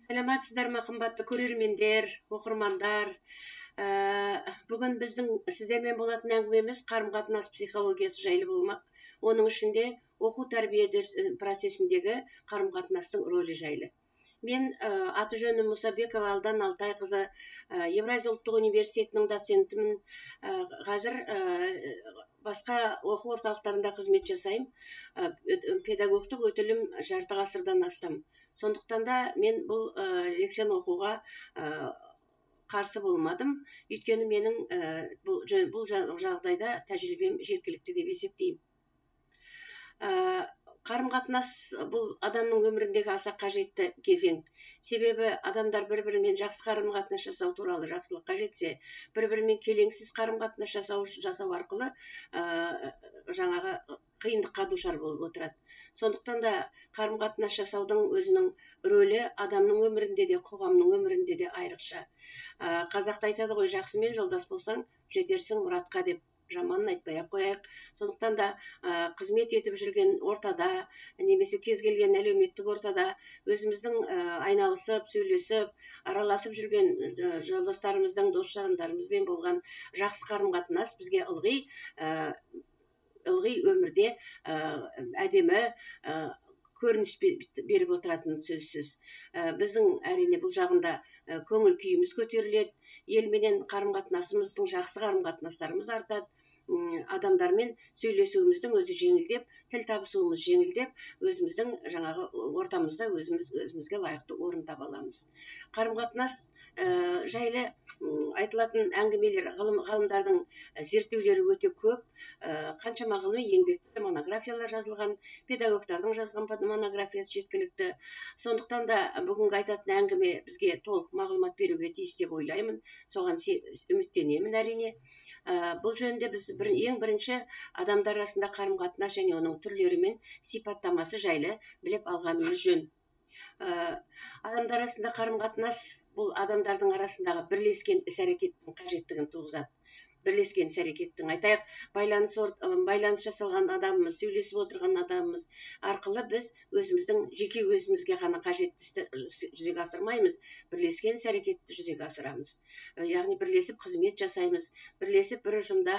Саламатсыздар ма, қымбатты көрермендер, оқырмандар. Бүгін біздің сіздермен болатын әңгімеміз қарым-қатынас психологиясы жайлы болмақ. Оның ішінде оқу тәрбие процесіндегі қарым-қатынастың рөлі жайлы. Мен аты жөнім Мұсабекова Алдан Алтайқызы, Евразия ұлттық университетінің доцентімін. Қазір басқа оқу орталықтарында қызмет жасаймын. Педагогтық өтілім жарты ғасырдан астам. Сондықтан да мен бұл лекцияны оқуға қарсы болмадым. Өйткені менің бұл жағдайда тәжірибем жеткілікті деп есептеймін. Қарым-қатынас бұл адамның өміріндегі аса қажетті кезең. Себебі адамдар бір-бірімен жақсы қарым-қатынас жасау туралы жақсылыққа жетсе, бір-бірімен келеңсіз қарым-қатынас жасау арқылы жаңағы қиындыққа душар болып отырады. Сондықтан да қарым-қатынас жасаудың өзінің рөлі адамның өмірінде де, қоғамның өмірінде де айрықша. Қазақта айтады ғой, жақсымен жолдас болсаң, жетерсің мұратқа деп. Жаманын айтпай ақ қояйық. Сондықтан да қызмет етіп жүрген ортада немесе кез келген әлеуметтік ортада өзіміздің айналысып, сөйлесіп, араласып жүрген жолдастарымыздың, дос жарандарымызбен болған жақсы қарым-қатынас бізге ылғи өмірде әдемі көрініс беріп отыратын сөзсіз. Біздің әрине бұл жағында көңіл күйіміз көтеріледі, елменен қарым-қатынасымыздың жақсы қарым-қатынастарымыз артады, адамдармен сөйлесуіміздің өзі жеңілдеп, тіл табысуымыз жеңілдеп, өзіміздің жаңағы ортамызда өзімізге лайықты орын таба аламыз. Қарым-қатынас жайлы айтылатын әңгімелер, ғалымдардың зерттеулері өте көп. Қаншама ғылыми еңбектер, монографиялар жазылған, педагогтардың жазған монографиясы жеткілікті. Сондықтан да бүгінгі айтатын әңгіме бізге толық мағлұмат беруге тиіс деп ойлаймын. Соған үміттенемін әрине. Бұл жөнінде біз ең бірінші адамдар арасында қарым-қатынас және оның түрлері мен сипаттамасы жайлы біліп алғанымыз жөн. Адамдар арасында қарым-қатынас бұл адамдардың арасындағы бірлескен іс-әрекеттің қажеттігін туғызады. Бірлескен іс-әрекеттің, айтайық, байланыс жасалған адамымыз, сөйлесіп отырған адамымыз арқылы біз өзіміздің жеке өзімізге ғана қажетті істі жүзеге асырмаймыз, бірлескен іс-әрекетті жүзеге асырамыз. Яғни бірлесіп қызмет жасаймыз, бірлесіп бір ұжымда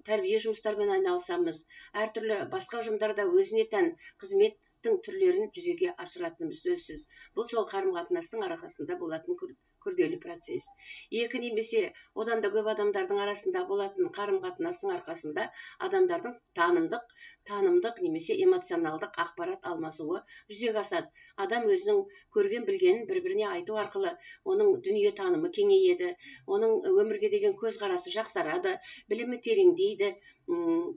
тәрбие жұмыстарымен айналысамыз, әртүрлі басқа ұжымдарда өзіне тән қызметтің түрлерін жүзеге асыратынымыз сөзсіз. Бұл сол қарым-қатынастың арқасында болатын күрделі процесс. Екі немесе одан да көп адамдардың арасында болатын қарым-қатынастың арқасында адамдардың танымдық немесе эмоционалдық ақпарат алмасуы жүзеге асады. Адам өзінің көрген білгенін бір-біріне айту арқылы оның дүние танымы кеңейеді, оның өмірге деген көзқарасы жақсарады, білімі тереңдейді,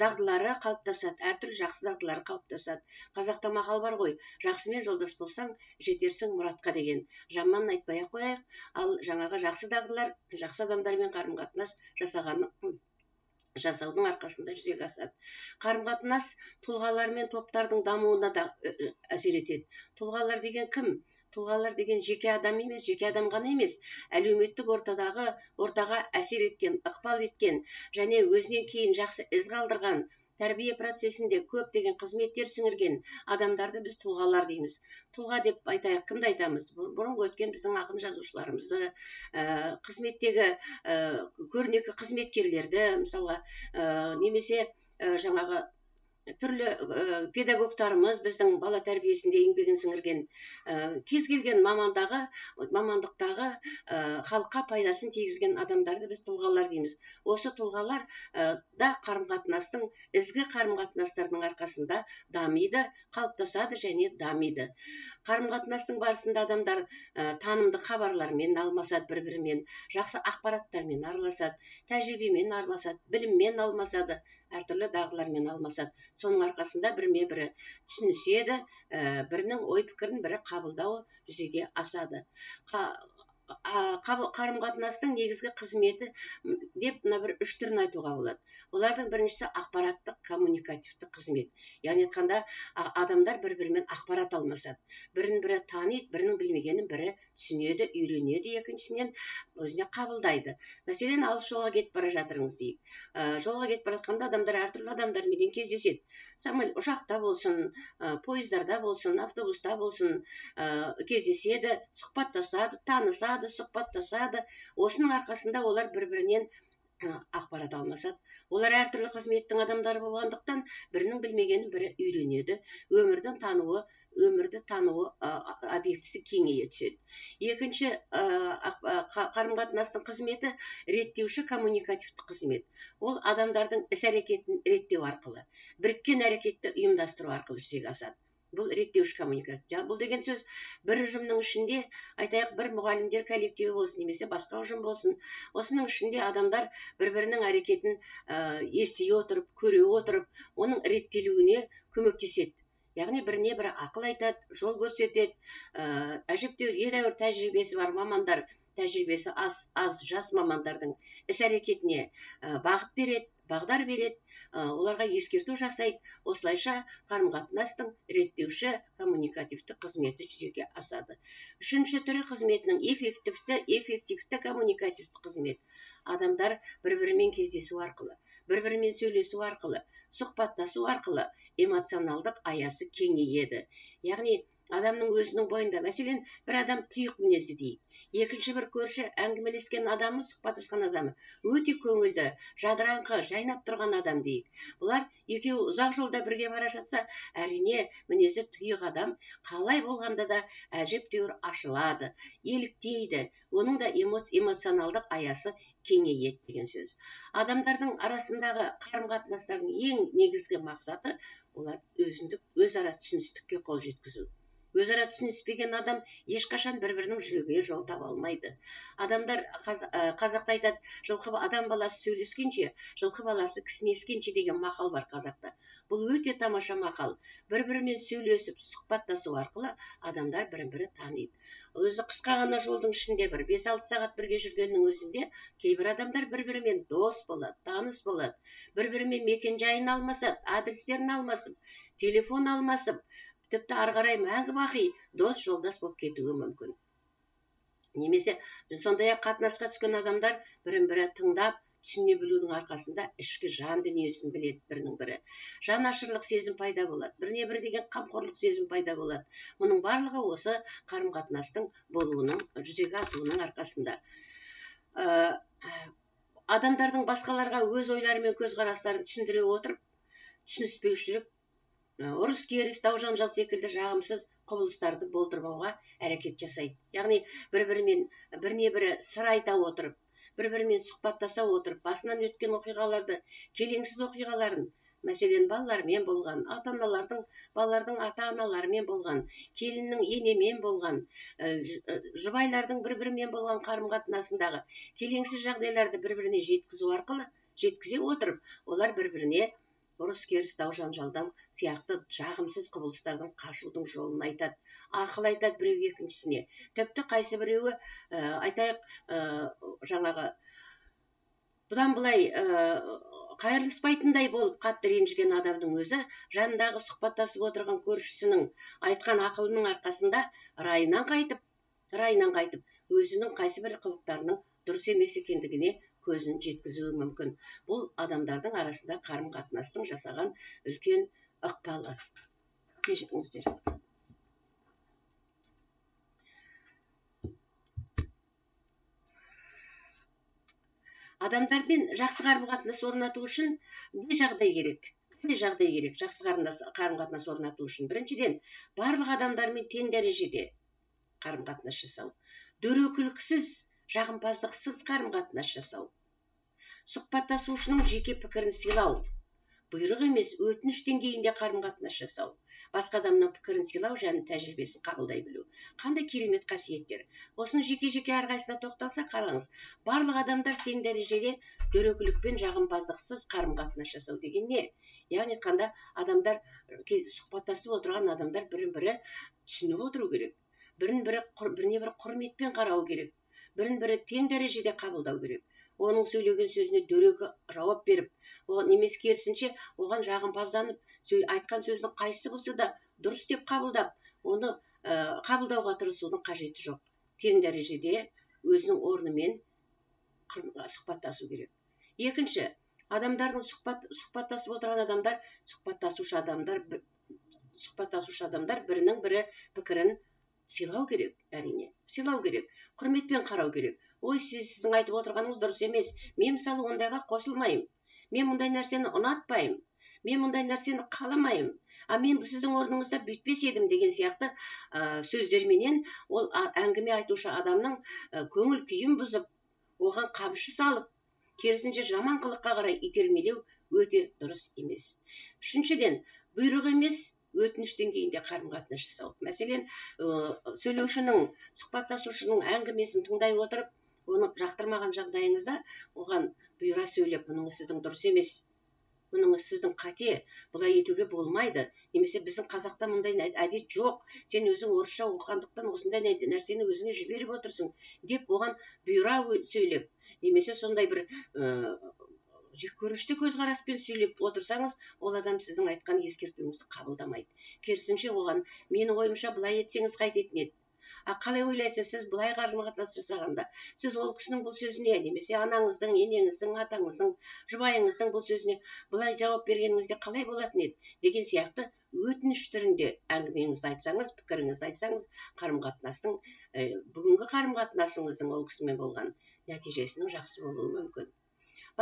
дағдылары қалыптасады, әртүрлі жақсы дағдылары қалыптасады. Қазақта мақал бар ғой, жақсымен жолдас болсаң, жетерсің мұратқа деген. Жаманын айтпай ақ қояйық, ал жаңағы жақсы дағдылар, жақсы адамдармен қарым-қатынас жасаудың арқасында жүзеге асады. Қарым-қатынас тұлғалар мен топтардың дамуына да әсер етеді. Тұлғалар деген кім? Тұлғалар деген жеке адам емес, жеке адам ғана емес, әлеуметтік ортаға әсер еткен, ықпал еткен және өзінен кейін жақсы із қалдырған, тәрбие процесінде көптеген қызметтер сіңірген адамдарды біз тұлғалар дейміз. Тұлға деп айтайық, кімді айтамыз? Бұрынғы өткен біздің ақын жазушыларымызды, қызметтегі көрнекі қызметкерлерді, мысалға, немесе жаңағы түрлі педагогтарымыз біздің бала тәрбиесінде еңбегін сіңірген, кез келген мамандықтағы халыққа пайдасын тигізген адамдарды біз тұлғалар дейміз. Осы тұлғалар да қарым-қатынастың, ізгі қарым-қатынастардың арқасында дамиды, қалыптасады және дамиды. Қарым-қатынастың барысында адамдар танымдық хабарлармен алмасады, бір-бірімен, жақсы ақпараттармен араласады, тәжірибемен алмасады, біліммен алмасады, әртүрлі дағдылармен алмасады. Соның арқасында бірімен бірі түсініседі, бірінің ой пікірін бірі қабылдауы жүзеге асады. Қарым-қатынастың негізгі қызметі деп мына бір үш түрін айтуға болады. Олардың біріншісі ақпараттық коммуникативтік қызмет. Яғни айтқанда, адамдар бір-бірімен ақпарат алмасады. Бірін бірі таниды, бірінің білмегенін бірі түсінеді, үйренеді, екіншісінен өзіне қабылдайды. Мәселен, алыс жолға кетіп бара жатырыңыз дейік. Жолға кетіп бара жатқанда адамдар әртүрлі адамдарменен кездеседі. Самолет, ұшақта болсын, пойыздарда болсын, автобуста болсын, кездеседі, сұхбаттасады, танысады, сұхбаттасады. Осының арқасында олар бір-бірінен ақпарат алмасады. Олар әртүрлі қызметтің адамдары болғандықтан бірінің білмегенін бірі үйренеді. Өмірді тануы объектісі кеңейе түседі. Екінші қарым-қатынастың қызметі реттеуші коммуникативті қызмет. Ол адамдардың іс-әрекетін реттеу арқылы, біріккен әрекетті ұйымдастыру арқылы жүзеге асады. Бұл реттеуші коммуникация. Бұл деген сөз бір ұжымның ішінде, айтайық, бір мұғалімдер коллективі болсын, немесе басқа ұжым болсын, осының ішінде адамдар бір-бірінің әрекетін ести отырып, көре отырып, оның реттелуіне көмектеседі. Яғни біріне бірі ақыл айтады, жол көрсетеді, әжептәуір едәуір тәжірибесі бар мамандар, тәжірибесі аз жас мамандардың іс-әрекетіне бағыт береді, бағдар береді, оларға ескерту жасайды. Осылайша қарым-қатынастың реттеуші коммуникативті қызметі жүзеге асады. Үшінші түрі қызметінің эффективті коммуникативті қызмет. Адамдар бір-бірімен кездесу арқылы, бір-бірімен сөйлесу арқылы, сұхбаттасу арқылы эмоционалдық аясы кеңейеді. Яғни адамның өзінің бойында, мәселен, бір адам тұйық мінезді дейік, екінші бір көрші әңгімелескен адамы, сұхбаттасқан адамы өте көңілді, жадыраңқы, жайнап тұрған адам дейік. Бұлар екеуі ұзақ жолда бірге бара жатса, әрине мінезі тұйық адам қалай болғанда да әжептәуір ашылады, еліктейді, оның да эмоционалдық аясы кеңейеді деген сөз. Адамдардың арасындағы қарым-қатынастардың ең негізгі мақсаты олар өзіндік өзара түсіністікке қол жеткізу. Өзара түсініспеген адам ешқашан бір-бірінің жүрегіне жол таба алмайды. Адамдар қазақта айтады, жылқы адам баласы сөйлескенше, жылқы баласы кісінескенше деген мақал бар қазақта. Бұл өте тамаша мақал. Бір-бірімен сөйлесіп, сұхбаттасу арқылы адамдар бірін-бірі таниды. Өзі қысқа ғана жолдың ішінде бір 5-6 сағат бірге жүргеннің өзінде кейбір адамдар бір-бірімен дос болады, таныс болады, бір-бірімен мекен-жайын алмасады, адрестерін алмасып, телефон алмасып, тіпті ары қарай мәңгі бақи дос жолдас болып кетуі мүмкін. Немесе сондай-ақ қатынасқа түскен адамдар бірін-бірі тыңдап, түсіне білудің арқасында ішкі жан дүниесін біледі бірінің бірі. Жанашырлық сезім пайда болады, біріне бірі деген қамқорлық сезім пайда болады. Мұның барлығы осы қарым-қатынастың болуының, жүзеге асуының арқасында. Адамдардың басқаларға өз ойлары мен көзқарастарын түсіндіре отырып, түсініспеушілік, ұрыс-керіс, дау-жанжал секілді жағымсыз құбылыстарды болдырмауға әрекет жасайды. Яғни бір-бірімен, біріне бірі сыр айта отырып, бір-бірімен сұхбаттаса отырып, басынан өткен оқиғаларды, келеңсіз оқиғаларын, мәселен, балалармен болған, ата-аналардың, балалардың ата-аналарымен болған, келіннің енемен болған, жұбайлардың бір-бірімен болған қарым-қатынасындағы келеңсіз жағдайларды бір-біріне жеткізу арқылы, жеткізе отырып, олар бір-біріне ұрыс-керіс, дау-жанжалдан сияқты жағымсыз құбылыстардан қашудың жолын айтады, ақыл айтады біреу екіншісіне. Тіпті қайсы біреуі, айтайық, жаңағы бұдан былай қайырылыспайтындай болып қатты ренжіген адамның өзі жанындағы сұхбаттасып отырған көршісінің айтқан ақылының арқасында райынан қайтып өзінің қайсы бір қылықтарының дұрыс емес екендігіне көзін жеткізуі мүмкін. Бұл адамдардың арасында қарым-қатынастың жасаған үлкен ықпалы. Кешіріңіздер. Адамдармен жақсы қарым-қатынас орнату үшін не жағдай керек? Қандай жағдай керек жақсы қарым-қатынас орнату үшін? Біріншіден, барлық адамдармен тең дәрежеде қарым-қатынас жасау. Дөрекіліксіз, жағымпаздықсыз қарым-қатынас жасау. Сұхбаттасушының жеке пікірін сыйлау. Бұйрық емес, өтініш деңгейінде қарым-қатынас жасау. Басқа адамның пікірін сыйлау және тәжірибесін қабылдай білу. Қандай керемет қасиеттер. Осының жеке-жеке әрқайсысына тоқталса, қараңыз. Барлық адамдар тең дәрежеде дөрекілікпен жағымпаздықсыз қарым-қатынас жасау деген не? Яғни айтқанда, адамдар сұхбаттасып отырған адамдар бірін-бірі түсініп отыру керек. Біріне бірі құрметпен қарау керек. Бірін бірі тең дәрежеде қабылдау керек. Оның сөйлеген сөзіне дөрекі жауап беріп, немесе керісінше оған жағымпазданып, айтқан сөзінің қайсысы болса да дұрыс деп қабылдап, оны қабылдауға тырысудың қажеті жоқ. Тең дәрежеде өзінің орнымен сұхбаттасу керек. Екінші, адамдардың сұхбаттасып отырған адамдар, сұхбаттасушы адамдар бірінің бірі пікірін сыйлау керек, әрине, сыйлау керек, құрметпен қарау керек. Ой, сіздің айтып отырғаныңыз дұрыс емес. Мен мысалы ондайға қосылмаймын. Мен мұндай нәрсені ұнатпаймын. Мен мұндай нәрсені қаламаймын. А мен сіздің орныңызда бүйтпес едім деген сияқты сөздерменен ол әңгіме айтушы адамның көңіл күйін бұзып, оған қамшы салып, керісінше жаман қылыққа қарай итермелеу өте дұрыс емес. Үшіншіден, бұйрық емес, өтініш деңгейінде қарым-қатынас жасау. Мәселен, сөйлеушінің, сұхбаттасушының әңгімесін тыңдай отырып, оны жақтырмаған жағдайыңызда оған бұйыра сөйлеп, мұныңыз сіздің дұрыс емес, мұныңыз сіздің қате, бұлай етуге болмайды, немесе біздің қазақта мұндай әдет жоқ, сен өзің орысша оқығандықтан осындай нәрсені өзіңе жіберіп отырсың деп оған бұйыра сөйлеп, немесе сондай бір жеккөрінішті көзқараспен сөйлеп отырсаңыз, ол адам сіздің айтқан ескертуіңізді қабылдамайды. Керісінше оған, менің ойымша былай етсеңіз қайтетін еді. А қалай ойлайсыз, сіз былай қарым-қатынас жасағанда, сіз ол кісінің бұл сөзіне, немесе анаңыздың, енеңіздің, атаңыздың, жұбайыңыздың бұл сөзіне былай жауап бергеніңізде қалай болатын еді деген сияқты өтініш түрінде әңгімеңізді айтсаңыз, пікіріңізді айтсаңыз, қарым-қатынастың, бүгінгі қарым-қатынасыңыздың ол кісімен болған нәтижесінің жақсы болуы мүмкін.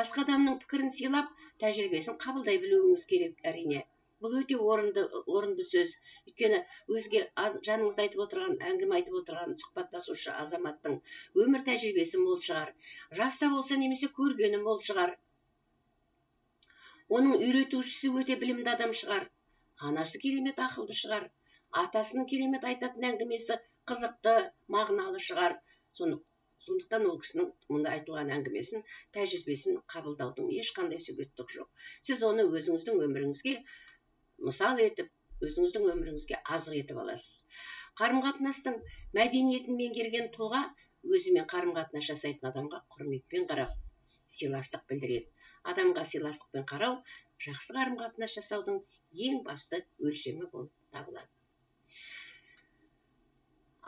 Басқа адамның пікірін сыйлап, тәжірибесін қабылдай білуіңіз керек, әрине. Бұл өте орынды сөз. Өйткені өзге жаныңызда айтып отырған, әңгіме айтып отырған сұхбаттасушы азаматтың өмір тәжірибесі мол шығар. Жас та болса немесе көргені мол шығар. Оның үйретушісі өте білімді адам шығар. Анасы керемет ақылды шығар. Атасының керемет айтатын әңгімесі қызықты, мағыналы шығар. Сондықтан ол кісінің мұнда айтылған әңгімесін, тәжірибесін қабылдаудың ешқандай сөгеттігі жоқ. Сіз оны өзіңіздің өміріңізге мысал етіп, өзіңіздің өміріңізге азық етіп аласыз. Қарым-қатынастың мәдениетін меңгерген тұлға өзімен қарым-қатынас жасайтын адамға құрметпен қарап, сыйластық білдіреді. Адамға сыйластықпен қарау жақсы қарым-қатынас жасаудың ең басты өлшемі болып табылады.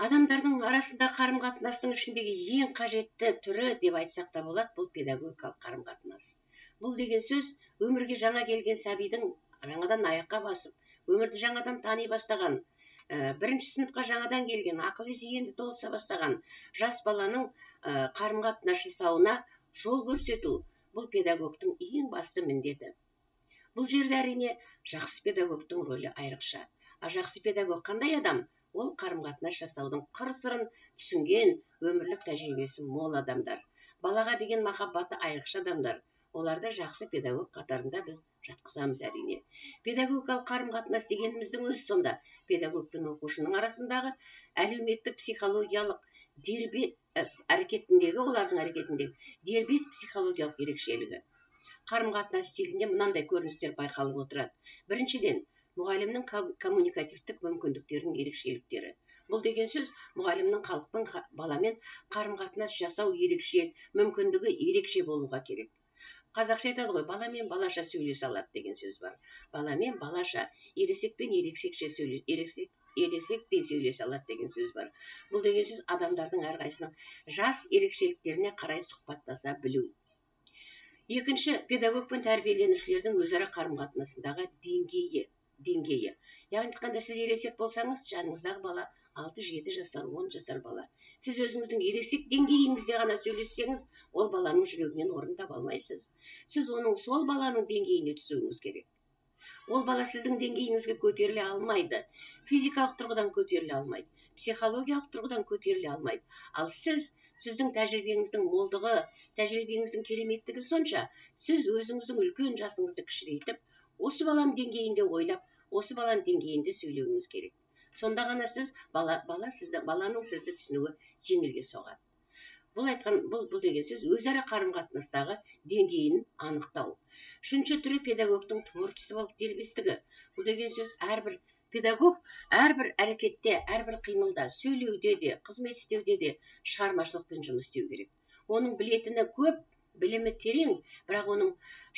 Адамдардың арасында қарым-қатынастың ішіндегі ең қажетті түрі деп айтсақ та болады, бұл педагогикалық қарым-қатынас. Бұл деген сөз өмірге жаңа келген сәбидің жаңадан аяққа басып, өмірді жаңадан тани бастаған, бірінші сыныпқа жаңадан келген, ақыл есі енді толыса бастаған жас баланың қарым-қатынас жасауына жол көрсету, бұл педагогтың ең басты міндеті. Бұл жерде әрине жақсы педагогтың рөлі айрықша. А жақсы педагог қандай адам? Ол қарым-қатынас жасаудың қыр-сырын түсінген, өмірлік тәжірибесі мол адамдар. Балаға деген махаббаты айрықша адамдар. Оларды жақсы педагог қатарында біз жатқызамыз әрине. Педагогикалық қарым-қатынас дегеніміздің өзі сонда педагог пен оқушының арасындағы әлеуметтік психологиялық әрекетіндегі, олардың әрекетіндегі дербес психологиялық ерекшелігі. Қарым-қатынас стилінде мынандай көріністер байқалып отырады. Біріншіден, мұғалімнің коммуникативтік мүмкіндіктерінің ерекшеліктері. Бұл деген сөз мұғалімнің халықпен, баламен қарым-қатынас жасау ерекше, мүмкіндігі ерекше болуға керек. Қазақша айтады ғой, баламен балаша сөйлесе алады деген сөз бар. Баламен балаша, ересекпен ересекше ересектей сөйлесе алады деген сөз бар. Бұл деген сөз адамдардың әрқайсысының жас ерекшеліктеріне қарай сұхбаттаса білу. Екінші, педагог пен тәрбиеленушілердің өзара қарым-қатынасындағы деңгейі. Яғни айтқанда, сіз ересек болсаңыз, жаныңыздағы бала 6-7 жасар, 10 жасар бала. Сіз өзіңіздің ересек деңгейіңізде ғана сөйлессеңіз, ол баланың жүрегінен орын таба алмайсыз. Сіз оның сол баланың деңгейіне түсуіңіз керек. Ол бала сіздің деңгейіңізге көтеріле алмайды. Физикалық тұрғыдан көтеріле алмайды, психологиялық тұрғыдан көтеріле алмайды. Ал сіз, сіздің тәжірибеңіздің молдығы, тәжірибеңіздің кереметтігі сонша, сіз өзіңіздің үлкен жасыңызды кішірейтіп, осы баланың деңгейінде ойлап, осы баланың деңгейінде сөйлеуіңіз керек. Сонда ғана сіз баланың сізді түсінуі жеңілге соғады. Бұл айтқан, бұл деген сөз өзара қарым-қатынастағы деңгейін анықтау. Үшінші түрі педагогтың творчестволық дербестігі. Бұл деген сөз әрбір Педагог әрбір әрекетте, әрбір қимылда, сөйлеуде де, қызмет істеуде де шығармашылықпен жұмыс істеу керек. Оның білетіні көп, білімі терең, бірақ оның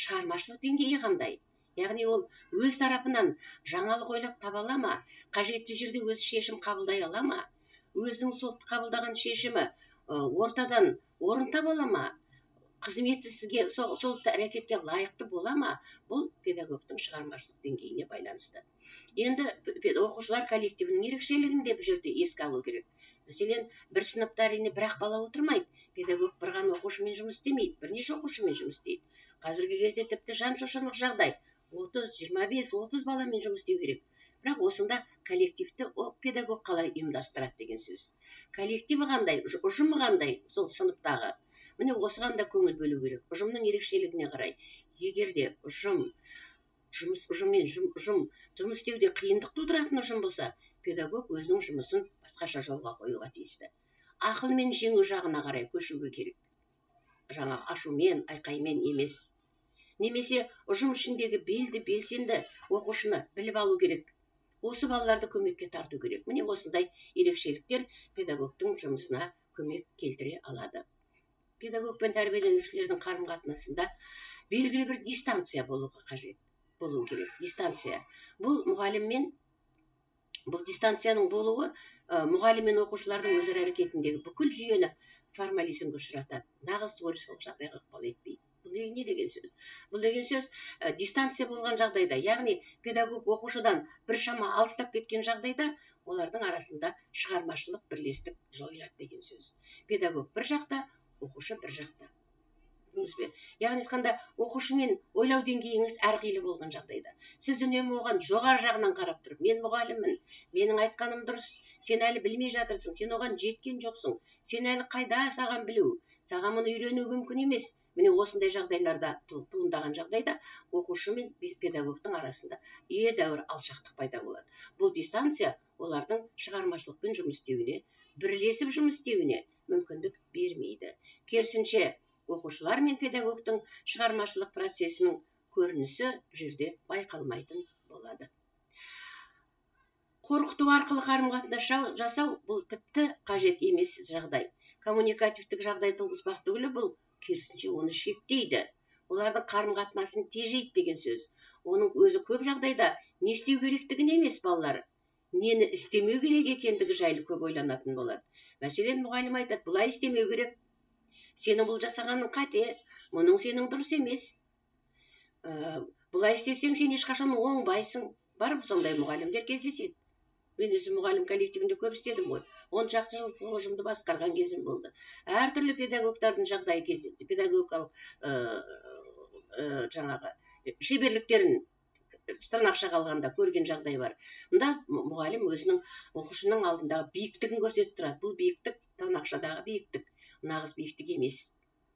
шығармашылық деңгейі қандай? Яғни ол өз тарапынан жаңалық ойлап таба ала ма? Қажетті жерде өз шешім қабылдай ала ма? Өзінің сол қабылдаған шешімі ортадан орын таба ала ма? Қызметі сізге сол әрекетке лайықты бола ма? Бұл педагогтың шығармашылық деңгейіне байланысты. Енді оқушылар коллективінің ерекшелігін де бұл жерде еске алу керек. Мәселен, бір сыныпта әрине бір-ақ бала отырмайды. Педагог бір ғана оқушымен жұмыс істемейді, бірнеше оқушымен жұмыс істейді. Қазіргі кезде тіпті жан шошырлық жағдай. 30, 25, 30 баламен жұмыс істеу керек. Бірақ осында коллективті педагог қалай ұйымдастырады деген сөз. Коллективі қандай, ұжымы қандай сол сыныптағы. Міне осыған да көңіл бөлу керек. Ұжымның ерекшелігіне қарай. Егер де ұжым жұмыс ұжыммен ұжым жұмыс істеуде қиындық тудыратын ұжым болса, педагог өзінің жұмысын басқаша жолға қоюға тиісті. Ақылмен жеңу жағына қарай көшуге керек. Жаңа ашумен, айқаймен емес. Немесе ұжым ішіндегі белді, белсенді оқушыны біліп алу керек. Осы балаларды көмекке тарту керек. Міне осындай ерекшеліктер педагогтың жұмысына көмек келтіре алады. Педагог пен тәрбиеленушілердің қарым-қатынасында белгілі бір дистанция болуға қажет, болу керек. Дистанция. Бұл мұғаліммен, бұл дистанцияның болуы мұғалім мен оқушылардың өзара әрекетіндегі бүкіл жүйені формализмге ұшыратады. Нағыз творчестволық жағдайға ықпал етпейді. Бұл деген не деген сөз? Бұл деген сөз дистанция болған жағдайда, яғни педагог оқушыдан біршама алыстап кеткен жағдайда, олардың арасында шығармашылық бірлестік жойылады деген сөз. Педагог бір жақта, оқушы бір жақта. Көрдіңіз бе? Яғни айтқанда, оқушымен ойлау деңгейіңіз әрқилы болған жағдайда, сіз үнемі оған жоғары жағынан қарап тұрып, мен мұғаліммін, менің айтқаным дұрыс, сен әлі білмей жатырсың, сен оған жеткен жоқсың, сен әлі қайда саған білу, саған мұны үйрену мүмкін емес. Міне осындай жағдайларда туындаған жағдайда оқушы мен педагогтың арасында едәуір алшақтық пайда болады. Бұл дистанция олардың шығармашылықпен жұмыс істеуіне, бірлесіп жұмыс істеуіне мүмкіндік бермейді. Керісінше, оқушылар мен педагогтың шығармашылық процесінің көрінісі бұл жерде байқалмайтын болады. Қорқыту арқылы қарым-қатынас жасау бұл тіпті қажет емес жағдай. Коммуникативтік жағдай туғызбақ түгілі бұл керісінше оны шектейді. Олардың қарым-қатынасын тежейді деген сөз. Оның өзі көп жағдайда не істеу керектігін емес балалар, нені істемеу керек екендігі жайлы көп ойланатын болады. Мәселен, мұғалім айтады, бұлай істемеу керек. Сенің бұл жасағаның қате, мұның сенің дұрыс емес. Бұлай істесең, сен ешқашан оңбайсың. Бар сондай мұғалімдер кездеседі. Мен өзім мұғалім коллективінде көп істедім ғой. 10 шақты жыл сол ұжымды басқарған кезім болды. Әртүрлі педагогтардың жағдайы кездесті. Педагогикалық жаңағы шеберліктерін тырнақша қалғанда көрген жағдай бар. Мұнда мұғалім өзінің оқушының алдындағы биіктігін көрсетіп тұрады. Бұл биіктік тырнақшадағы биіктік, нағыз биіктік емес.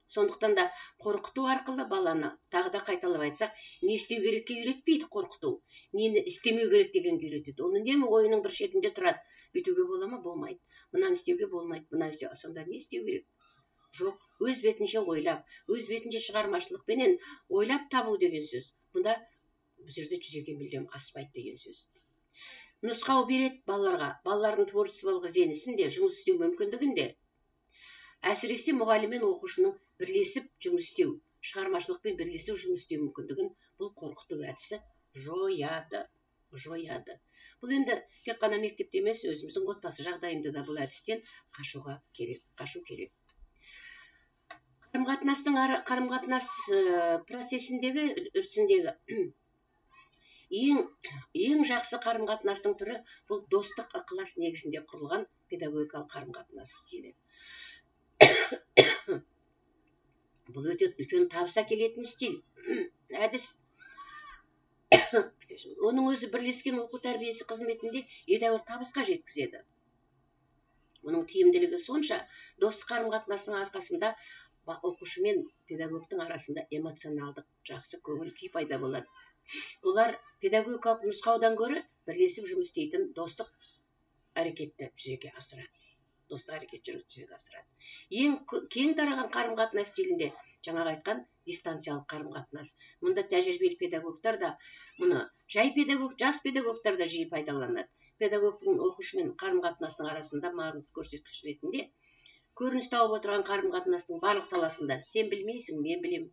Сондықтан да қорқыту арқылы баланы, тағы да қайталап айтсақ, не істеу керекке үйретпейді қорқыту, нені істемеу керек дегенге үйретеді. Ол үнемі ойының бір шетінде тұрады. Бүйтуге бола ма? Болмайды. Мынаны істеуге болмайды, мынаны істеу. Сонда не істеу керек? Жоқ, өз бетінше ойлап, өз бетінше шығармашылықпенен ойлап табу деген сөз. Бұнда бұл жерде жүзеге мүлдем аспайды деген сөз. Нұсқау береді балаларға, балалардың творчестволық ізденісін де, жұмыс істеу мүмкіндігін де. Әсіресе мұғалім мен оқушының бірлесіп жұмыс істеу, шығармашылықпен бірлесіп жұмыс істеу мүмкіндігін бұл қорқыту әдісі жояды, жояды. Бұл енді тек қана мектепте емес, өзіміздің отбасы жағдайында да бұл әдістен қашуға керек, қашу керек. Қарым-қатынас процесіндегі, үрдісіндегі ең жақсы қарым-қатынастың түрі бұл достық ықылас негізінде құрылған педагогикалық қарым-қатынас стилі. Бұл өте үлкен табыс әкелетін стиль, әдіс. Оның өзі бірлескен оқу тәрбиесі қызметінде едәуір табысқа жеткізеді. Оның тиімділігі сонша, достық қарым-қатынастың арқасында оқушы мен педагогтың арасында эмоционалдық жақсы көңіл күй пайда болады. Олар педагогикалық нұсқаудан гөрі бірлесіп жұмыс істейтін достық әрекетті жүзеге асырады. Достық әрекет жүзеге асырады. Ең кең тараған қарым-қатынас стилінде Жаңағы айтқан дистанциялық қарым-қатынас. Мұнда тәжірибелі педагогтар да мұны жай педагог, жас педагогтар да жиі пайдаланады. Педагогтың оқушымен қарым-қатынасының арасында маңызды көрсеткіш ретінде көрініс тауып отырған қарым-қатынастың барлық саласында сен білмейсің, мен білем.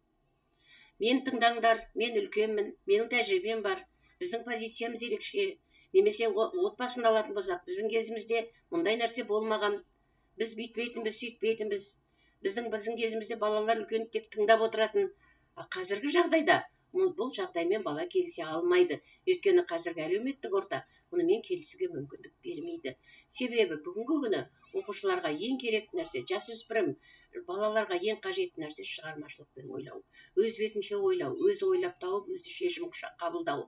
Мен тыңдаңдар, мен үлкенмін, менің тәжірибем бар, біздің позициямыз ерекше. Немесе отбасын алатын болсақ, біздің кезімізде мұндай нәрсе болмаған, біз бүйтпейтінбіз, сөйтпейтінбіз, біздің кезімізде балалар үлкен тек тыңдап отыратын. Қазіргі жағдайда бұл жағдаймен бала келісе алмайды. Өйткені қазіргі әлеуметтік орта мұнымен келісуге мүмкіндік бермейді. Себебі бүгінгі күні оқушыларға ең керек нәрсе, жасөспірім балаларға ең қажетті нәрсе шығармашылықпен ойлау, өз бетінше ойлау, өзі ойлап тауып, өзі шешім қабылдау.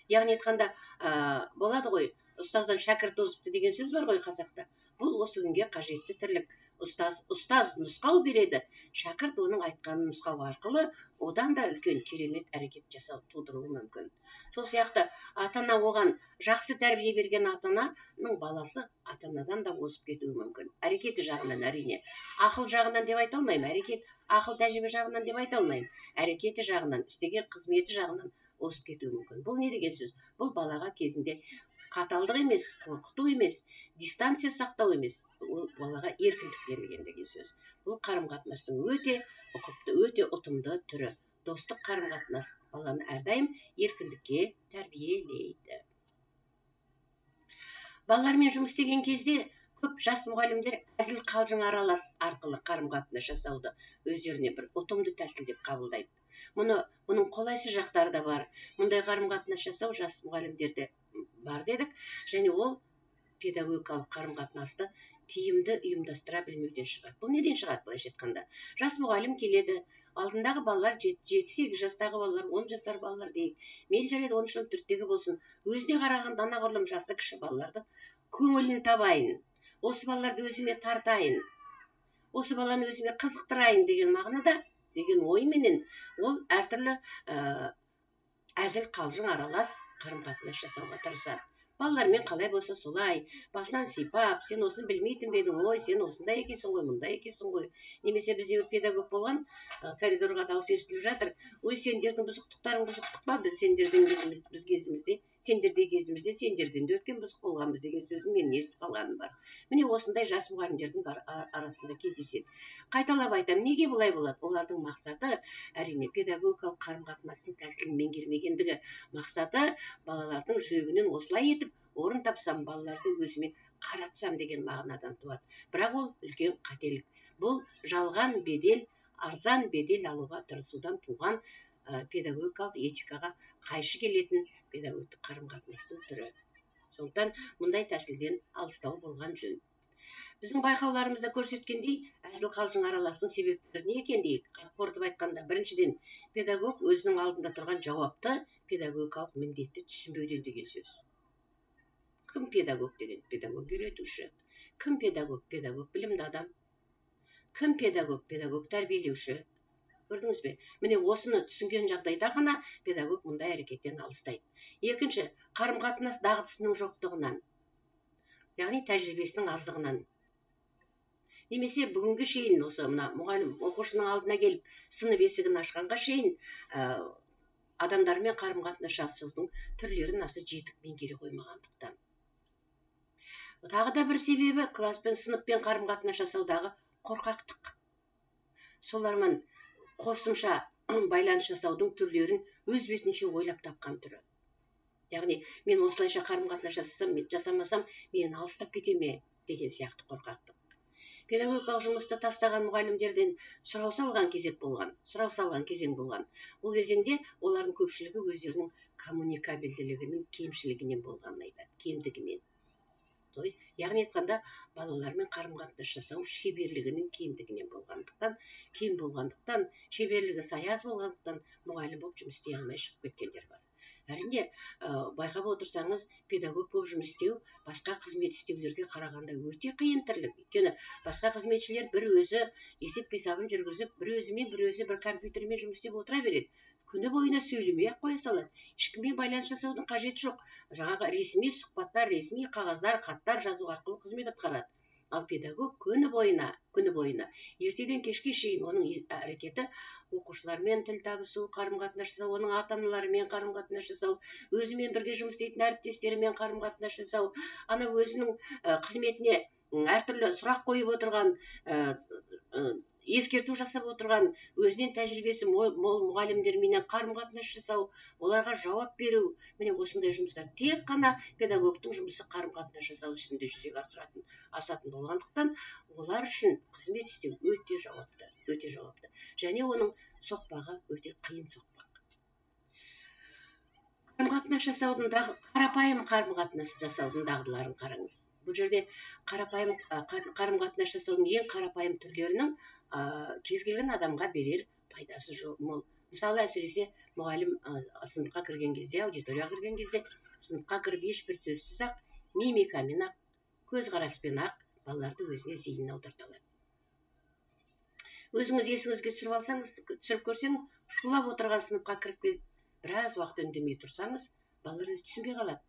Яғни айтқанда, болады ғой, ұстаздан шәкірт озыпты деген сөз бар ғой қазақта. Бұл осы күнге қажетті тірлік. Ұстаз нұсқау береді, шәкірт оның айтқанын нұсқау арқылы одан да үлкен керемет әрекет жасау тудыруы мүмкін. Сол сияқты ата-ана оған жақсы тәрбие берген ата-ананың баласы ата-анадан да озып кетуі мүмкін. Әрекеті жағынан әрине. Ақыл жағынан деп айта алмаймын, әрекет, ақыл тәжірибе жағынан деп айта алмаймын. Әрекеті жағынан, істеген қызметі жағынан озып кетуі мүмкін. Бұл не деген сөз? Бұл балаға кезінде қаталдық емес, қорқыту емес, дистанция сақтау емес, ол балаға еркіндік берілген деген сөз. Бұл қарым-қатынастың өте ұқыпты, өте ұтымды түрі. Достық қарым-қатынас баланы әрдайым еркіндікке тәрбиелейді. Балалармен жұмыс істеген кезде көп жас мұғалімдер әзіл қалжың аралас арқылы қарым-қатынас жасауды өздеріне бір ұтымды тәсіл деп қабылдайды. Мұның қолайсыз жақтары да бар. Мұндай қарым-қатынас жасау жас мұғалімдерде бар дедік, және ол педагогикалық қарым-қатынасты тиімді ұйымдастыра білмеуден шығады. Бұл неден шығады былайша айтқанда? Жас мұғалім келеді, алдындағы балалар 7-8 жастағы балалар, 10 жасар балалар дейік, мейлі жарайды 13-14-тегі болсын, өзіне қарағанда анағұрлым жасы кіші балаларды көңілін табайын, осы балаларды өзіме тартайын, осы баланы өзіме қызықтырайын деген мағынада, деген ойменен ол әртүрлі әзіл қалжың аралас қарым-қатынас жасауға тырысады. Балалармен қалай болса солай, басынан сипап, сен осыны білмейтін бе едің, ой, сен осындай екенсің ғой, мұндай екенсің ғой. Немесе бізде бір педагог болған, коридорға дауыс естіліп жатыр, ой, сендердің бұзықтықтарың бұзықтық па, біз сендердің кезіміз, біз кезімізде, сендердей кезімізде сендерден де өткен бұзық болғанбыз деген сөзін мен естіп қалғаным бар. Міне осындай жас мұғалімдердің арасында кездеседі. Қайталап айтамын, неге бұлай болады? Олардың мақсаты әрине педагогикалық қарым-қатынастың тәсілін меңгермегендігі. Мақсаты балалардың жүрегінен осылай етіп орын тапсам, балаларды өзіме қаратсам деген мағынадан туады. Бірақ ол үлкен қателік. Бұл жалған бедел, арзан бедел алуға тырысудан туған педагогикалық этикаға қайшы келетін педагогтік қарым-қатынастың түрі. Сондықтан мұндай тәсілден алыстау болған жөн. Біздің байқауларымызда көрсеткендей, әзіл қалжың араластың себептері не екен дейік? Қорытып айтқанда, біріншіден, педагог өзінің алдында тұрған жауапты педагогикалық міндетті түсінбеуден деген сөз. Кім педагог деген? Педагог үйретуші. Кім педагог? Педагог білімді адам. Кім педагог? Педагог тәрбиелеуші. Көрдіңіз бе? Міне осыны түсінген жағдайда ғана педагог мұндай әрекеттен алыстайды. Екінші, қарым-қатынас дағдысының жоқтығынан, яғни тәжірибесінің аздығынан. Немесе бүгінгі шейін осы мына мұғалім оқушының алдына келіп сынып есігін ашқанға шейін адамдармен қарым-қатынас жасаудың түрлерін аса жетік меңгере қоймағандықтан. Тағы да бір себебі класспен, сыныппен қарым-қатынас жасаудағы қорқақтық. Солармен қосымша байланыс жасаудың түрлерін өз бетінше ойлап тапқан түрі. Яғни мен осылайша қарым-қатынас жасасам, жасамасам, мен алыстап кете ме деген сияқты қорқақтық. Педагогикалық жұмысты тастаған мұғалімдерден сұрау салған кезек болған, сұрау салған кезең болған. Ол кезеңде олардың көпшілігі өздерінің коммуникабельділігінің кемшілігінен болғанын айтады, кемдігінен. То есть, яғни айтқанда, балалармен қарым-қатынас жасау шеберлігінің кемдігінен болғандықтан, кем болғандықтан, шеберлігі саяз болғандықтан мұғалім болып жұмыс істей алмай шығып кеткендер бар. Әрине, байқап отырсаңыз, педагог болып жұмыс істеу басқа қызмет істеулерге қарағанда өте қиын тірлік. Өйткені басқа қызметшілер бір өзі есеп-қисабын жүргізіп, бір өзімен бір өзі бір компьютермен жұмыс істеп отыра береді. Күні бойына сөйлемей-ақ қоя салады. Ешкіммен байланыс жасаудың қажеті жоқ. Жаңағы ресми сұхбаттар, ресми қағаздар, хаттар жазу арқылы қызмет атқарады. Ал педагог күні бойына ертеден кешке шейін оның әрекеті оқушылармен тіл табысу, қарым-қатынас жасау, оның ата-аналарымен қарым-қатынас жасау, өзімен бірге жұмыс істейтін әріптестерімен қарым-қатынас жасау, ана өзінің қызметіне әртүрлі сұрақ қойып отырған, ескерту жасап отырған, өзінен тәжірибесі мол мұғалімдерменен қарым-қатынас жасау, оларға жауап беру, міне осындай жұмыстар тек қана педагогтың жұмысы қарым-қатынас жасау үстінде жүзеге асатын болғандықтан, олар үшін қызмет істеу өте жауапты, өте жауапты. Және оның соқпағы өте қиын соқпақ. Қарым-қатынас жасаудың қарапайым қарым-қатынас жасаудың дағдыларын қараңыз. Бұл жерде қарапайым қарым-қатынас жасаудың ең қарапайым түрлерінің кез келген адамға берер пайдасы мол. Мысалы, әсіресе мұғалім сыныпқа кірген кезде, аудиторияға кірген кезде, сыныпқа кіріп ешбір сөзсіз ақ, мимикамен ақ, көзқараспен ақ балаларды өзіне зейін аударта алады. Өзіңіз есіңізге түсіріп алсаңыз, түсіріп көрсеңіз, шулап отырған сыныпқа кіріп келіп, біраз уақыт үндемей тұрсаңыз, балалар өзі түсінбей қалады.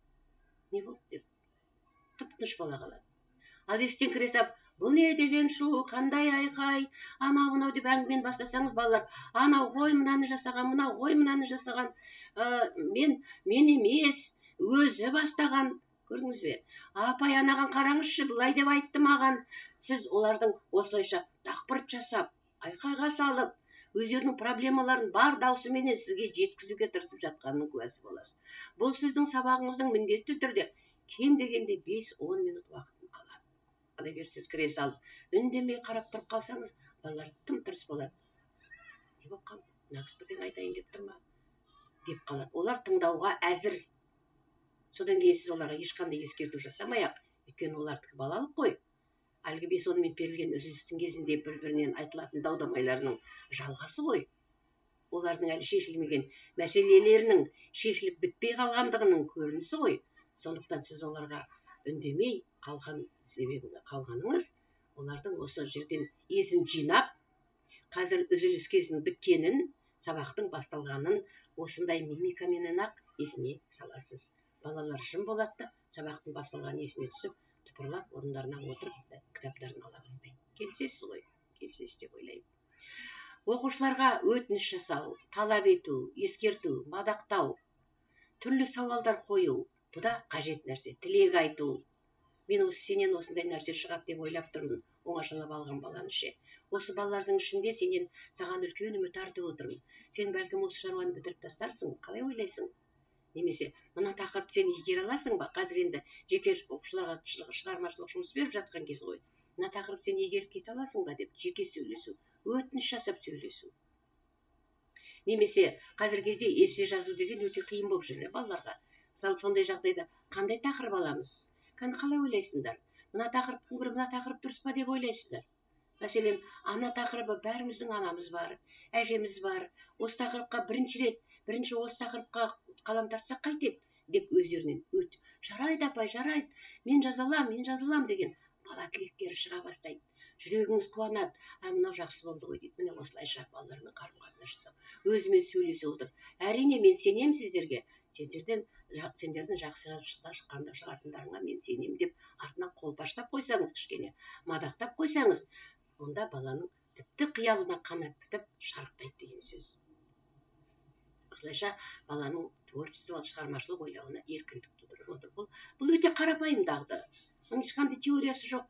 Не болды деп. Тып-тыныш бола қалады. Ал есіктен кіре сап, бұл не деген шу, қандай айқай, анау мынау деп әңгімені бастасаңыз, балалар анау ғой мынаны жасаған, мынау ғой мынаны жасаған, мен емес, өзі бастаған. Көрдіңіз бе? Апай, анаған қараңызшы, былай деп айтты маған. Сіз олардың осылайша дақпырт жасап, айқайға салып, өздерінің проблемаларын бар даусыменен сізге жеткізуге тырысып жатқанының куәсі боласыз. Бұл сіздің сабағыңыздың міндетті түрде кем дегенде 5-10 минут уақытын алады. Ал егер сіз кіре салып, үндемей қарап тұрып қалсаңыз, балалар тым тырыс болады. Не болып қалды? Мына кісі бірдеңе айтайын деп тұр ма? Деп қалады. Олар тыңдауға әзір. Содан кейін сіз оларға ешқандай ескерту жасамай-ақ, өйткені олардікі балалық қой. Әлгі 5-10 минут берілген үзілістің кезінде бір-бірінен айтылатын дау-дамайларының жалғасы ғой. Олардың әлі шешілмеген мәселелерінің шешіліп бітпей қалғандығының көрінісі ғой. Сондықтан сіз оларға үндемей қалған себебі қалғаныңыз, олардың осы жерден есін жинап, қазір үзіліс кезінің біткенін, сабақтың басталғанын осындай мимикаменен ақ есіне саласыз. Балалар жым болады да, сабақтың басталғаны есіне түсіп, тыпырлап орындарына отырып кітаптарын ала бастайды. Келісесіз ғой? Келісесіз деп ойлаймын. Оқушыларға өтініш жасау, талап ету, ескерту, мадақтау, түрлі сауалдар қою, бұ да қажет нәрсе. Тілек айту. Мен осы сенен осындай нәрсе шығады деп ойлап тұрмын, оңашалап алған баланы ше. Осы балалардың ішінде сенен саған үлкен үміт артып отырмын. Сен бәлкім осы шаруаны бітіріп тастарсың, қалай ойлайсың? Немесе мына тақырыпты сен игере аласың ба? Қазір енді жеке оқушыларға шығармашылық жұмыс беріп жатқан кез ғой. Мына тақырыпты сен игеріп кете аласың ба деп жеке сөйлесу, өтініш жасап сөйлесу. Немесе қазіргі кезде эссе жазу деген өте қиын болып жүр балаларға. Мысалы, сондай жағдайда қандай тақырып аламыз? Қалай ойлайсыңдар? Мына тақырыптың гөрі мына тақырып дұрыс па деп ойлайсыздар? Мәселен, ана тақырыбы, бәріміздің анамыз бар, әжеміз бар. Осы тақырыпқа бірінші осы тақырыпқа қалам тартсақ қайтеді деп өздерінен өт. Жарайды апай, жарайды, мен жаза алам, мен жаза алам деген бала тілектері шыға бастайды. Жүрегіңіз қуанады, а мынау жақсы болды ғой дейді. Міне осылайша балалармен қарым-қатынас жасау, өзімен сөйлесе отырып. Әрине, мен сенемін сіздерге, сендердің жақсы жазып шығатындарыңа мен сенемін деп артынан қолпаштап қойсаңыз, кішкене мадақтап қойсаңыз, онда баланың тіпті қиялына қанат бітіп шарықтайды деген сөз. Осылайша баланың творчестволық шығармашылық ойлауына еркіндік тудырып отыр. Бұл өте қарапайым дағды. Оның ешқандай теориясы жоқ.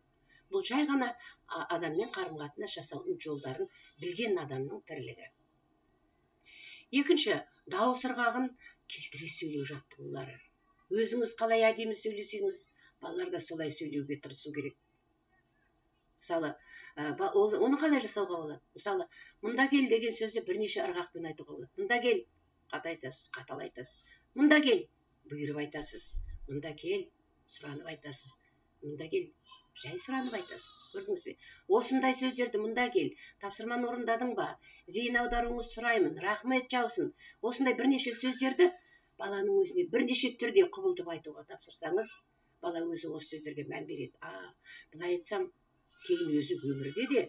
Бұл жай ғана адаммен қарым-қатынас жасаудың жолдарын білген адамның тірлігі. Екінші, дауыс ырғағын келтіре сөйлеу жаттығулары. Өзіңіз қалай әдемі сөйлесеңіз, балалар да солай сөйлеуге тырысу керек. Мысалы, оны қалай жасауға болады? Мысалы, мұнда кел деген сөзді бірнеше ырғақпен айтуға болады. Мұнда кел, қата айтасыз, қатал айтасыз. Мұнда кел, бұйырып айтасыз. Мұнда кел, сұранып айтасыз. Мұнда кел, жай сұранып айтасыз. Көрдіңіз бе? Осындай сөздерді мұнда кел, тапсырманы орындадың ба? Зейін аударуыңызды сұраймын, рахмет жаусын. Осындай бірнеше сөздерді баланың өзіне бірнеше түрде құбылтып айтуға тапсырсаңыз, бала өзі осы сөздерге мән береді. А, былай айтсам, кейін өзі өмірде де.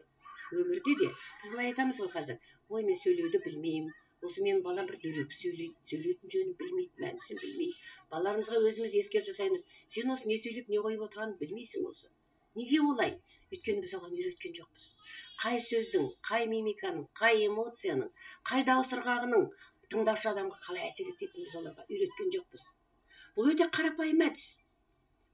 Біз былай айтамыз ғой қазір. Ой, мен сөйлеуді білмеймін. Осы менің балам бір дөрекі сөйлейді, сөйлейтін жөнін білмейді, мәнісін білмейді. Балаларымызға өзіміз ескерту жасаймыз. Сен осы не сөйлеп, не қойып отырғанын білмейсің осы. Неге олай? Өйткені біз оған үйреткен жоқпыз. Қай сөздің, қай мимиканың, қай эмоцияның, қай дауыс ырғағының тыңдаушы адамға қалай әсер ететінін біз оларға үйреткен жоқпыз. Бұл өте қарапайым әдіс,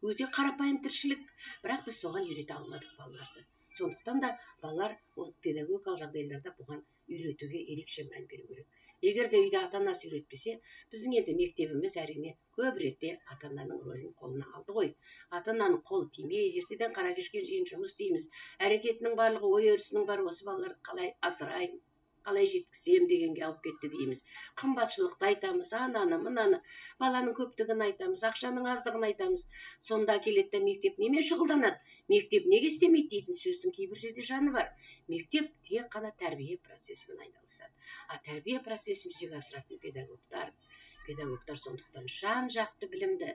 өте қарапайым тіршілік, бірақ біз соған үйрете алмадық балаларды. Сондықтан да балалар педагогикалық жағдайларда бұған үйретуге ерекше мән беру керек. Егер де үйде ата-анасы үйретпесе, біздің енді мектебіміз әрине көп ретте ата-ананың рөлін қолына алды ғой. Ата-ананың қолы тимей, ертеден қара кешке шейін жұмыс істейміз. Әрекетінің барлығы, ой өрісінің бәрі осы балаларды қалай асыраймын, қалай жеткіземін дегенге алып кетті дейміз. Қымбатшылықты айтамыз, ананы, мынаны, баланың көптігін айтамыз, ақшаның аздығын айтамыз. Сонда келеді де мектеп немен шұғылданады, мектеп неге істемейді дейтін сөздің кейбір жерде жаны бар. Мектеп тек қана тәрбие процесімен айналысады. А тәрбие процесін жүзеге асыратын педагогтар, педагогтар сондықтан жан-жақты білімді,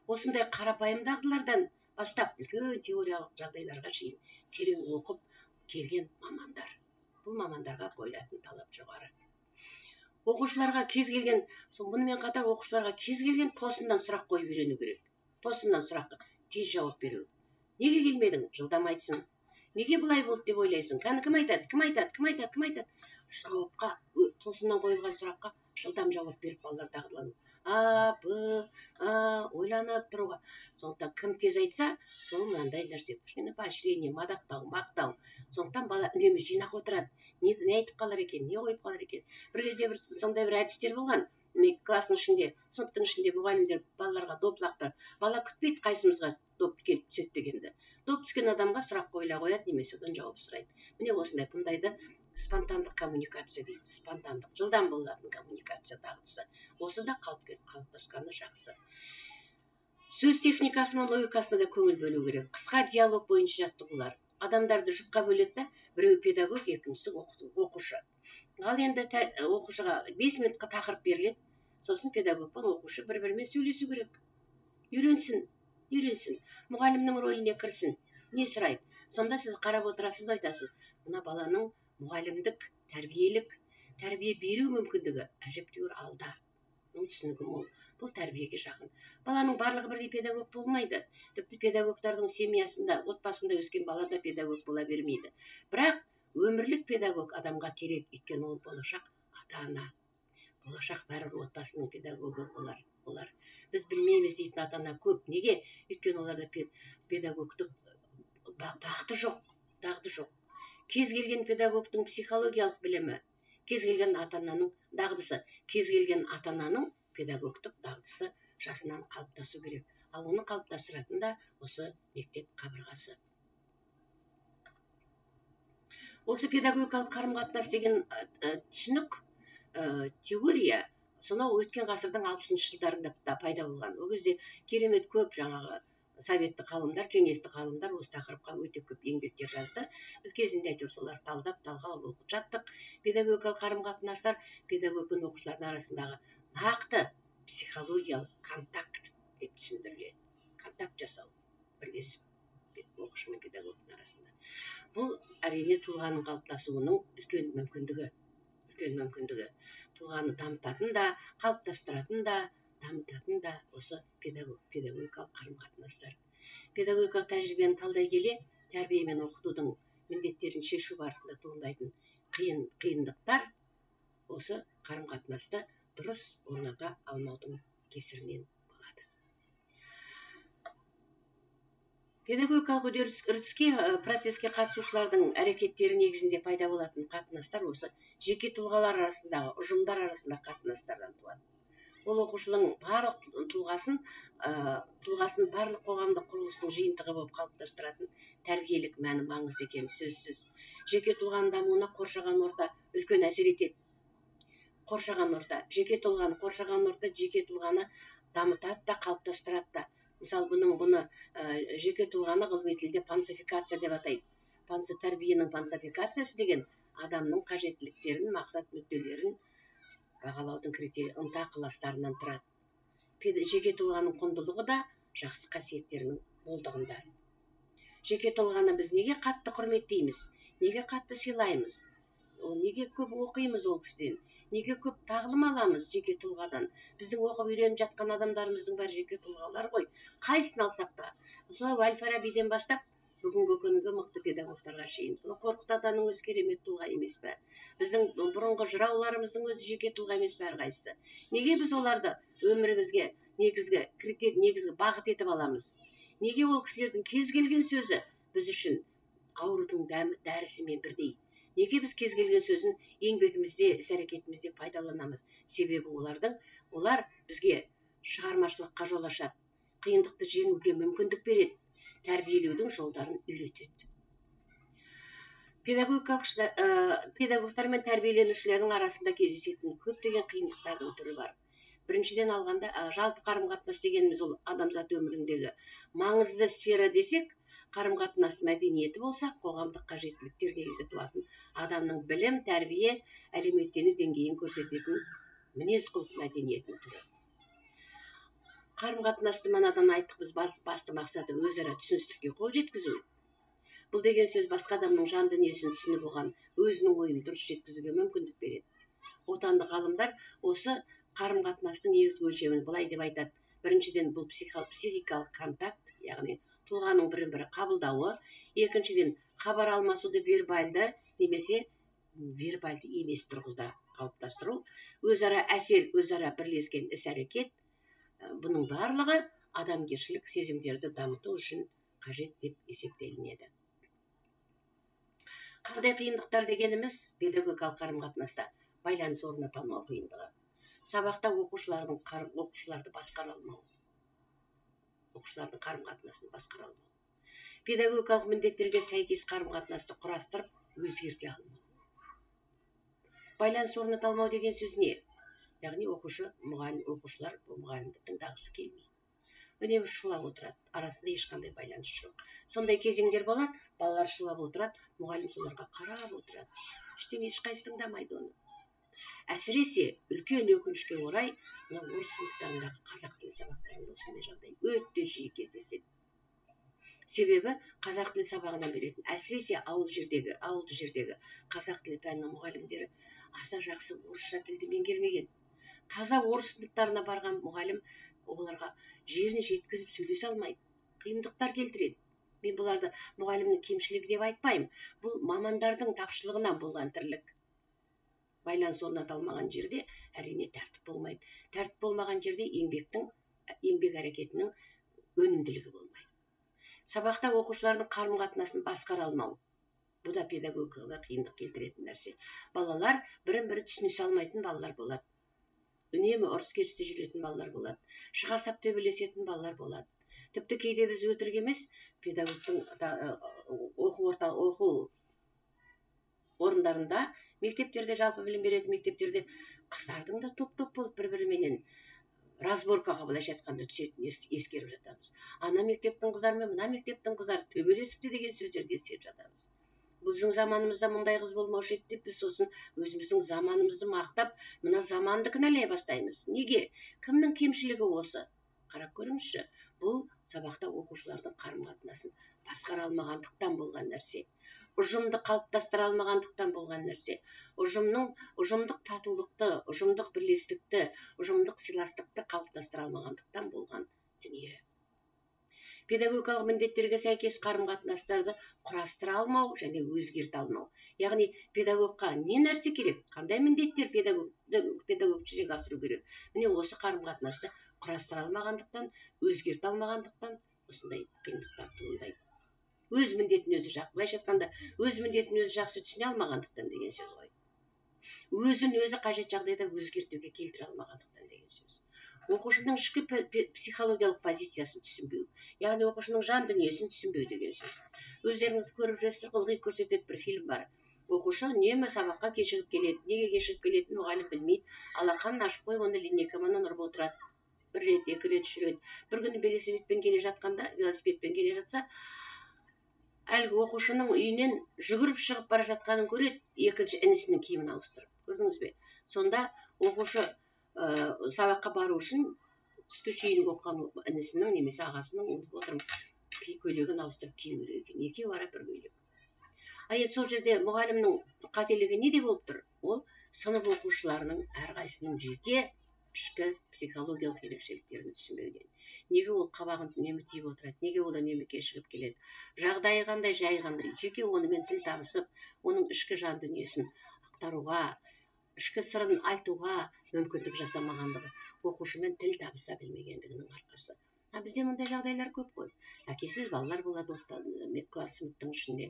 осындай қарапайым дағдылардан бастап үлкен теориялық жағдайларға шейін терең оқып келген мамандар. Бұл мамандарға қойылатын талап жоғары. Оқушыларға кез келген, бұнымен қатар оқушыларға кез келген тосыннан сұрақ қойып үйрену керек. Тосыннан сұраққа тез жауап беру. Неге келмедің? Жылдам айтсын. Неге бұлай болды деп ойлайсың? Кәні кім айтады? Кім айтады? Кім айтады? Кім айтады? Жауапқа, тосыннан қойылған сұраққа жылдам жауап беріп балалар дағдылану. А, Б, А, ойланып тұруға. Сондықтан кім тез айтса, сол мынандай нәрсе. Кішкене поощрение, мадақтау, мақтау. Сондықтан бала үнемі жинақ отырады. Не айтып қалар екен, не қойып қалар екен. Бір кезде бір сондай бір әдістер болған. Класстың ішінде, сыныптың ішінде мұғалімдер балаларға доп лақтырады. Бала күтпейді қайсымызға доп келіп түседі дегенді. Доп түскен адамға сұрақ қойыла қояды, немесе одан жауап сұрайды. Міне осындай, бұндайды спонтандық коммуникация дейді. Спонтандық, жылдам болатын коммуникация дағдысы. Осы да қалыптасқаны жақсы. Сөз техникасы мен логикасына да көңіл бөлу керек. Қысқа диалог бойынша жаттығулар. Адамдарды жұпқа бөледі да, біреуі педагог, екіншісі оқушы. Ал енді оқушыға 5 минутқа тақырып беріледі. Сосын педагог пен оқушы бір-бірімен сөйлесу керек. Үйренсін, үйренсін. Мұғалімнің рөліне кірсін. Не сұрайды? Сонда сіз қарап отырасыз да айтасыз, мына баланың мұғалімдік, тәрбиелік, тәрбие беру мүмкіндігі әжептәуір алда. Оның түсінігі мол. Бұл тәрбиеге жақын. Баланың барлығы бірдей педагог болмайды. Тіпті педагогтардың семьясында, отбасында өскен бала да педагог бола бермейді. Бірақ өмірлік педагог адамға керек, өйткені ол болашақ ата-ана. Болашақ бәрібір отбасының педагогы олар. Біз білмейміз дейтін ата-ана көп. Неге? Өйткені оларда педагогтық дағды жоқ, дағды жоқ. Кез келген педагогтың психологиялық білімі, кез келген ата-ананың дағдысы, кез келген ата-ананың педагогтық дағдысы жасынан қалыптасу керек. Ал оны қалыптастыратын да осы мектеп қабырғасы. Осы педагогикалық қарым-қатынас деген түсінік, теория сонау өткен ғасырдың 60-шы жылдарында да пайда болған. Ол кезде керемет көп жаңағы советтік ғалымдар, кеңестік ғалымдар осы тақырыпқа өте көп еңбектер жазды. Біз кезінде әйтеуір соларды талдап, талқылап оқып жаттық. Педагогикалық қарым-қатынастар педагог пен оқушылардың арасындағы нақты психологиялық контакт деп түсіндіріледі. Контакт жасау, бірлесіп оқушы мен педагогтың арасында. Бұл әрине тұлғаның қалыптасуының үлкен мүмкіндігі, үлкен мүмкіндігі. Тұлғаны дамытатын да, қалыптастыратын да, дамытатын да осы педагогикалық қарым-қатынастар. Педагогикалық тәжірибені талдай келе, тәрбие мен оқытудың міндеттерін шешу барысында туындайтын қиындықтар осы қарым-қатынасты дұрыс орната алмаудың кесірінен болады. Педагогикалық үрдіске, процеске қатысушылардың әрекеттері негізінде пайда болатын қатынастар осы жеке тұлғалар арасындағы, ұжымдар арасындағы қатынастардан туады. Ол оқушының барлық тұлғасын барлық қоғамдық құрылыстың жиынтығы болып қалыптастыратын тәрбиелік мәні маңызды екені сөзсіз. Жеке тұлғаның дамуына қоршаған орта үлкен әсер етеді. Қоршаған орта, жеке тұлғаны қоршаған орта жеке тұлғаны дамытады да, қалыптастырады да. Мысалы, бұны жеке тұлғаны ғылыми тілде пансификация деп атайды. Тәрбиенің пансификациясы деген адамның қажеттіліктерін, мақсат мүдделерін бағалаудың критерий ынта ықыластарынан тұрады. Жеке тұлғаның құндылығы да жақсы қасиеттерінің молдығында. Жеке тұлғаны біз неге қатты құрметтейміз, неге қатты сыйлаймыз? Ол неге көп оқимыз ол кісіден? Неге көп тағлым аламыз жеке тұлғадан? Біздің оқып үйреніп жатқан адамдарымыздың бәрі жеке тұлғалар ғой. Қайсысын алсақ та, мысалы, Әл-Фарабиден бастап бүгінгі күнгі мықты педагогтарға шейін. Соны Қорқыт атаның өзі керемет тұлға емес пе? Біздің бұрынғы жырауларымыздың өзі жеке тұлға емес пе әрқайсысы? Неге біз оларды өмірімізге негізгі критерий, негізгі бағыт етіп аламыз? Неге ол кісілердің кез келген сөзі біз үшін аурудың дәрісімен бірдей? Неге біз кез келген сөзін еңбегімізде, іс-әрекетімізде пайдаланамыз? Себебі олар бізге шығармашылыққа жол ашады, қиындықты жеңуге мүмкіндік береді, тәрбиелеудің жолдарын үйретеді. Педагогтар мен тәрбиеленушілердің арасында кездесетін көптеген қиындықтардың түрі бар. Біріншіден алғанда, жалпы қарым-қатынас дегеніміз ол адамзат өміріндегі маңызды сфера десек, қарым-қатынас мәдениеті болса, қоғамдық қажеттіліктер негізі туатын адамның білім, тәрбие, әлеуметтену деңгейін көрсететін мінез-құлық мәдениетінің түрі. Қарым-қатынасты манадан айттық біз, басты мақсаты өзара түсіністікке қол жеткізу. Бұл деген сөз басқа адамның жан дүниесін түсініп, оған өзінің ойын дұрыс жеткізуге мүмкіндік береді. Отандық ғалымдар осы қарым-қатынастың негізгі өлшемін былай деп айтады. Біріншіден, бұл психикалық контакт, яғни тұлғаның бірін-бірі қабылдауы. Екіншіден, хабар алмасуды вербальды немесе вербальды емес тұрғыда қалыптастыру, өзара әсер, өзара бірлескен іс-әрекет. Бұның барлығы адамгершілік сезімдерді дамыту үшін қажет деп есептелінеді. Қандай қиындықтар дегеніміз педагогикалық қарым-қатынаста байланыс орната алмау қиындығы. Сабақта оқушыларды басқара алмау, оқушылардың қарым-қатынасын басқара алмау. Педагогикалық міндеттерге сәйкес қарым-қатынасты құрастырып, өзгерте алмау. Байланыс орната алмау деген сөз не? Яғни оқушылар мұғалімді тыңдағысы келмейді. Үнемі шулап отырады, арасында ешқандай байланыс жоқ. Сондай кезеңдер болады, балалар шулап отырады, мұғалім соларға қарап отырады. Ештеңе, ешқайсысы тыңдамайды оны. Әсіресе үлкен өкінішке орай, мына орыс сыныптарындағы қазақ тілі сабақтарында осындай жағдай өте жиі кездеседі. Себебі қазақ тілі сабағынан беретін, әсіресе ауылды жердегі қазақ тілі пәнінің мұғалімдері аса жақсы орысша тілді меңгермеген. Таза орыс сыныптарына барған мұғалім оларға жеріне жеткізіп сөйлесе алмайды, қиындықтар келтіреді. Мен бұларды мұғалімнің кемшілігі деп айтпаймын. Бұл мамандардың тапшылығынан болған тірлік. Байланыс орната алмаған жерде әрине тәртіп болмайды. Тәртіп болмаған жерде еңбек әрекетінің өнімділігі болмайды. Сабақта оқушылардың қарым-қатынасын басқара алмау. Бұл да педагогикада қиындық келтіретін нәрсе. Балалар бірін-бірі түсінісе алмайтын балалар болады. Үнемі ұрыс-керісте жүретін балалар болады. Шыға сап төбелесетін балалар болады. Тіпті кейде біз өтірік емес, педагогтың оқу орындарында, мектептерде, жалпы білім беретін мектептерде қыздардың да топ-топ болып бір-біріменен разборкаға былайша айтқанда түсетінін ескеріп жатамыз. Ана мектептің қыздары мен мына мектептің қыздары төбелесіпті деген сөздерді ескеріп жатамыз. Біздің заманымызда мұндай қыз болмаушы еді деп біз сосын өзіміздің заманымызды мақтап, мына заманды кінәлай бастаймыз. Неге? Кімнің кемшілігі осы? Қарап көріңізші, бұл сабақта оқушылардың қарым-қатынасын басқара алмағандықтан болған нәрсе. Ұжымды қалыптастыра алмағандықтан болған нәрсе. Ұжымдық татулықты, ұжымдық бірлестікті, ұжымдық сыйластықты қалыптастыра алмағандықтан болған дүние. Педагогикалық міндеттерге сәйкес қарым-қатынастарды құрастыра алмау және өзгерте алмау. Яғни педагогқа не нәрсе керек, қандай міндеттер педагог жүзеге асыру керек. Міне осы қарым-қатынасты құрастыра алмағандықтан, өзгерте алмағандықтан осындай қиындықтар туындайды. Өз міндетін өзі жақсы, былайша айтқанда, өз міндетін өзі жақсы түсіне алмағандықтан деген сөз ғой. Өзін өзі қажет жағдайда өзгертуге келтіре алмағандықтан деген сөз. Оқушының ішкі психологиялық позициясын түсінбеу, яғни оқушының жан дүниесін түсінбеу деген сөз. Өздеріңіз көріп жүрсіздер, ылғи көрсететін бір фильм бар. Оқушы үнемі сабаққа кешігіп келеді, неге кешігіп келетінін мұғалім білмейді, алақанын ашып қойып оны линейкамен ұрып отырады. Бір рет, екі рет, үш рет. Бір күні велосипедпен келе жатқанда, велосипедпен келе жатса, әлгі оқушының үйінен жүгіріп шығып бара жатқанын көреді, екінші інісінің киімін ауыстырып. Көрдіңіз бе? Сонда оқушы сабаққа бару үшін түскі шейін оқыған інісінің немесе ағасының ұмытып отырмын, көйлегін ауыстырып кию керек екен. Екеуі ара бір көйлек. Ал енді сол жерде мұғалімнің қателігі неде болып тұр? Ол сынып оқушыларының әрқайсысының жеке ішкі психологиялық ерекшеліктерін түсінбеуден. Неге ол қабағын үнемі түйіп отырады, неге ол үнемі кешігіп келеді, жағдайы қандай, жайы қандай, жеке онымен тіл табысып, оның ішкі жан дүниесін ақтаруға, ішкі сырын айтуға мүмкіндік жасамағандығы, оқушымен тіл табыса білмегендігінің арқасы. А бізде мұндай жағдайлар көп қой. Әкесіз балалар болады класс сыныптың ішінде.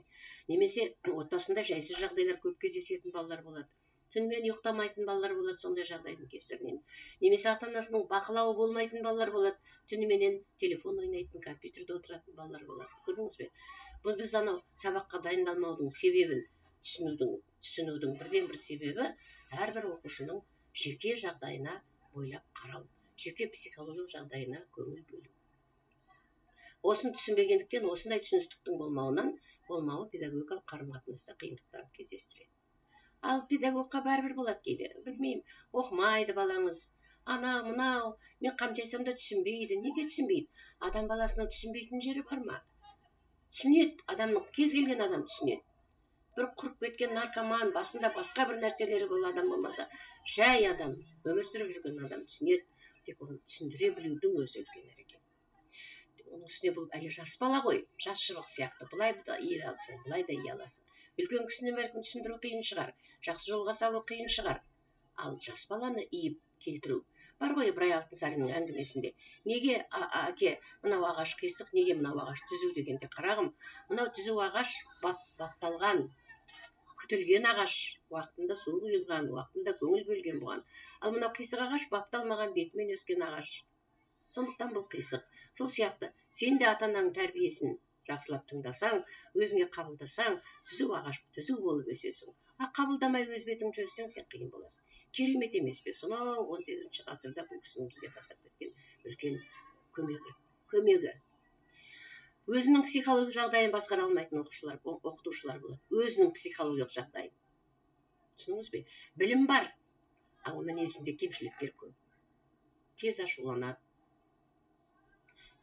Немесе отбасында жайсыз жағдайлар көп кездесетін балалар болады. Түнімен ұйықтамайтын балалар болады сондай жағдайдың кесірінен. Немесе ата-анасының бақылауы болмайтын балалар болады. Түніменен телефон ойнайтын, компьютерде отыратын балалар болады. Көрдіңіз бе? Бұл біз анау сабаққа дайындалмаудың себебін түсінудің бірден-бір себебі әрбір оқушының жеке жағдайына бойлап қарау, жеке психологиялық жағдайына көңіл бөлу. Осыны түсінбегендіктен, осындай түсіністіктің болмауы педагогикалық қарым-қатынаста қиындықтарды кездестіреді. Ал педагогқа бәрібір болады кейде. Білмеймін, оқымайды балаңыз, ана, мынау, мен қанша айтсам да түсінбейді. Неге түсінбейді? Адам баласының түсінбейтін жері бар ма? Түсінеді, адамның кез келген адам түсінеді. Бір құрып кеткен наркоман, басында басқа бір нәрселері бол адам болмаса, жай адам, өмір сүріп жүрген адам түсінеді. Тек оны түсіндіре білудің өзі үлкен әрекет. Оның үстіне бұл әлі жас бала ғой, жас шыбық сияқты. Былай да ие аласың, былай да ие аласың. Үлкен кісіні бәлкім түсіндіру қиын шығар, жақсы жолға салу қиын шығар. Ал жас баланы иіп келтіру. Бар ғой Ыбырай Алтынсариннің әңгімесінде. Неге әке мынау ағаш қисық, неге мынау ағаш түзу дегенде, қарағым, мынау түзу ағаш бапталған, күтілген ағаш, уақытында су құйылған, уақытында көңіл бөлген бұған. Ал мынау қисық ағаш бапталмаған, бетімен өскен ағаш. Сондықтан бұл қисық. Сол сияқты сен де ата-ананың тәрбиесін жақсылап тыңдасаң, өзіңе қабылдасаң, түзу ағаш түзу болып өсесің. А қабылдамай өз бетіңше өссең, сен қиын боласың. Керемет емес пе? Сонау 18 ғасырда бұл кісінің бізге тастап кеткен үлкен көмегі. Өзінің психологиялық жағдайын басқара алмайтын оқытушылар болады. Өзінің психологиялық жағдайын. Түсіндіңіз бе? Білім бар, ал мінезінде кемшіліктер көп. Тез ашуланады,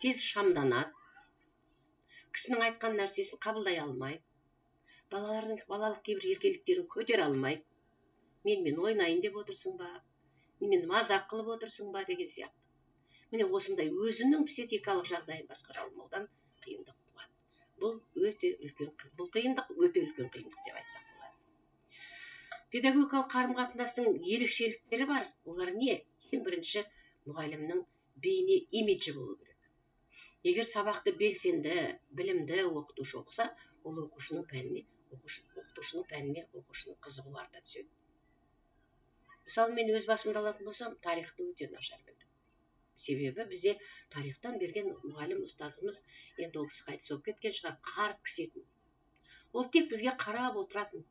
тез шамданады, кісінің айтқан нәрсесін қабылдай алмайды, балалардың балалық кейбір еркеліктерін көтере алмайды. Менімен ойнайын деп отырсың ба, менімен мазақ қылып отырсың ба деген сияқты. Міне осындай өзінің психикалық жағдайын басқара алмаудан қиындық туады. Бұл өте үлкен, бұл қиындық өте үлкен қиындық деп айтсақ болады. Педагогикалық қарым-қатынастың ерекшеліктері бар. Олар не? Ең бірінші мұғалімнің бейне имиджі болу керек. Егер сабақты белсенді, білімді оқытушы оқыса, ол оқушының пәніне, оқытушының пәніне оқушының қызығуы арта түседі. Мысалы, мен өз басымды алатын болсам, тарихты өте нашар білдім. Себебі бізде тарихтан берген мұғалім ұстазымыз, енді ол кісі қайтыс болып кеткен шығар, қарт кісі етін. Ол тек бізге қарап отыратын,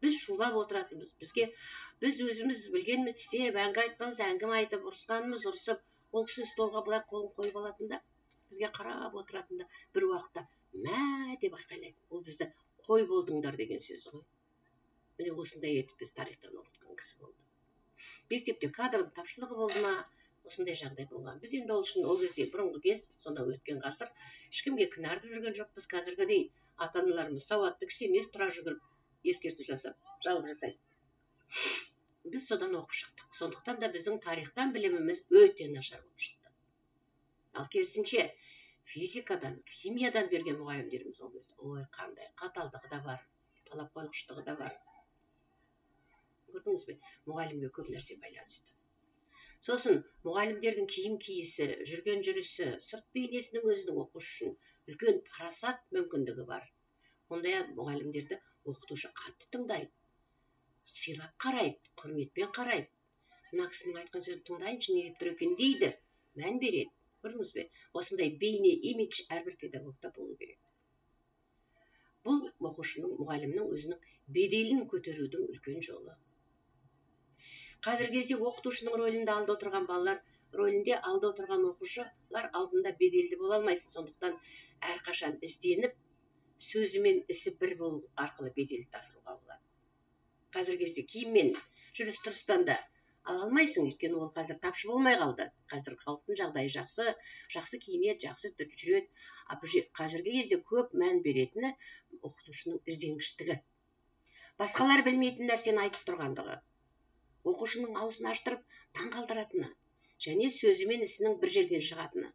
біз шулап отыратынбыз. Біз өзіміз білгеніміз істеп, әңгіме айтқанымыз әңгіме айтып, ұрысқанымыз ұрысып, ол кісі столға былай қолын қойып алатын да, бізге қарап отыратын да, бір уақытта мә деп айқайлайтын. Ол бізді қой болдыңдар деген сөзі ғой. Міне осындай етіп біз тарихтан оқытқан кісі болды. Мектепте кадрдың тапшылығы болды ма, осындай жағдай болған. Біз енді ол үшін ол кезде бұрынғы кез, сонау өткен ғасыр, ешкімге кінә артып жүрген жоқпыз. Қазіргідей ата-аналарымыз сауатты кісі емес, тұра жүгіріп ескерту жасап, жауап жасайды. Біз содан оқып шықтық. Сондықтан да біздің тарихтан біліміміз өте нашар болып шықты. Ал керісінше физикадан, химиядан берген мұғалімдеріміз ол кезде, ой, қандай қаталдығы да бар, талап қойғыштығы да бар. Көрдіңіз бе? Мұғалімге көп нәрсе байланысты. Сосын мұғалімдердің киім киісі, жүрген жүрісі, сырт бейнесінің өзінің оқушы үшін үлкен парасат мүмкіндігі бар. Ондай мұғалімдерді оқытушы қатты тыңдайды, сыйлап қарайды, құрметпен қарайды. Мына кісінің айтқан сөзін тыңдайыншы, не деп тұр екен дейді, мән береді. Көрдіңіз бе? Осындай бейне, имидж әрбір педагогта болу керек. Бұл оқушының, мұғалімнің өзінің беделін көтерудің үлкен жолы. Қазіргі кезде оқытушының рөлінде алда отырған балалар, рөлінде алда отырған оқушылар алдында беделді бола алмайсың. Сондықтан әрқашан ізденіп, сөзі мен ісі бір болу арқылы беделді асыруға болады. Қазіргі кезде киіммен, жүріс тұрыспен да ала алмайсың, өйткені ол қазір тапшы болмай қалды. Қазір халықтың жағдайы жақсы, жақсы киінеді, жақсы жүреді. А қазіргі кезде көп мән беретіні оқытушының ізденгіштігі. Басқалар білмейтін нәрсені айтып тұрғандығы, оқушының аузын аштырып таңғалдыратыны және сөзі мен ісінің бір жерден шығатыны.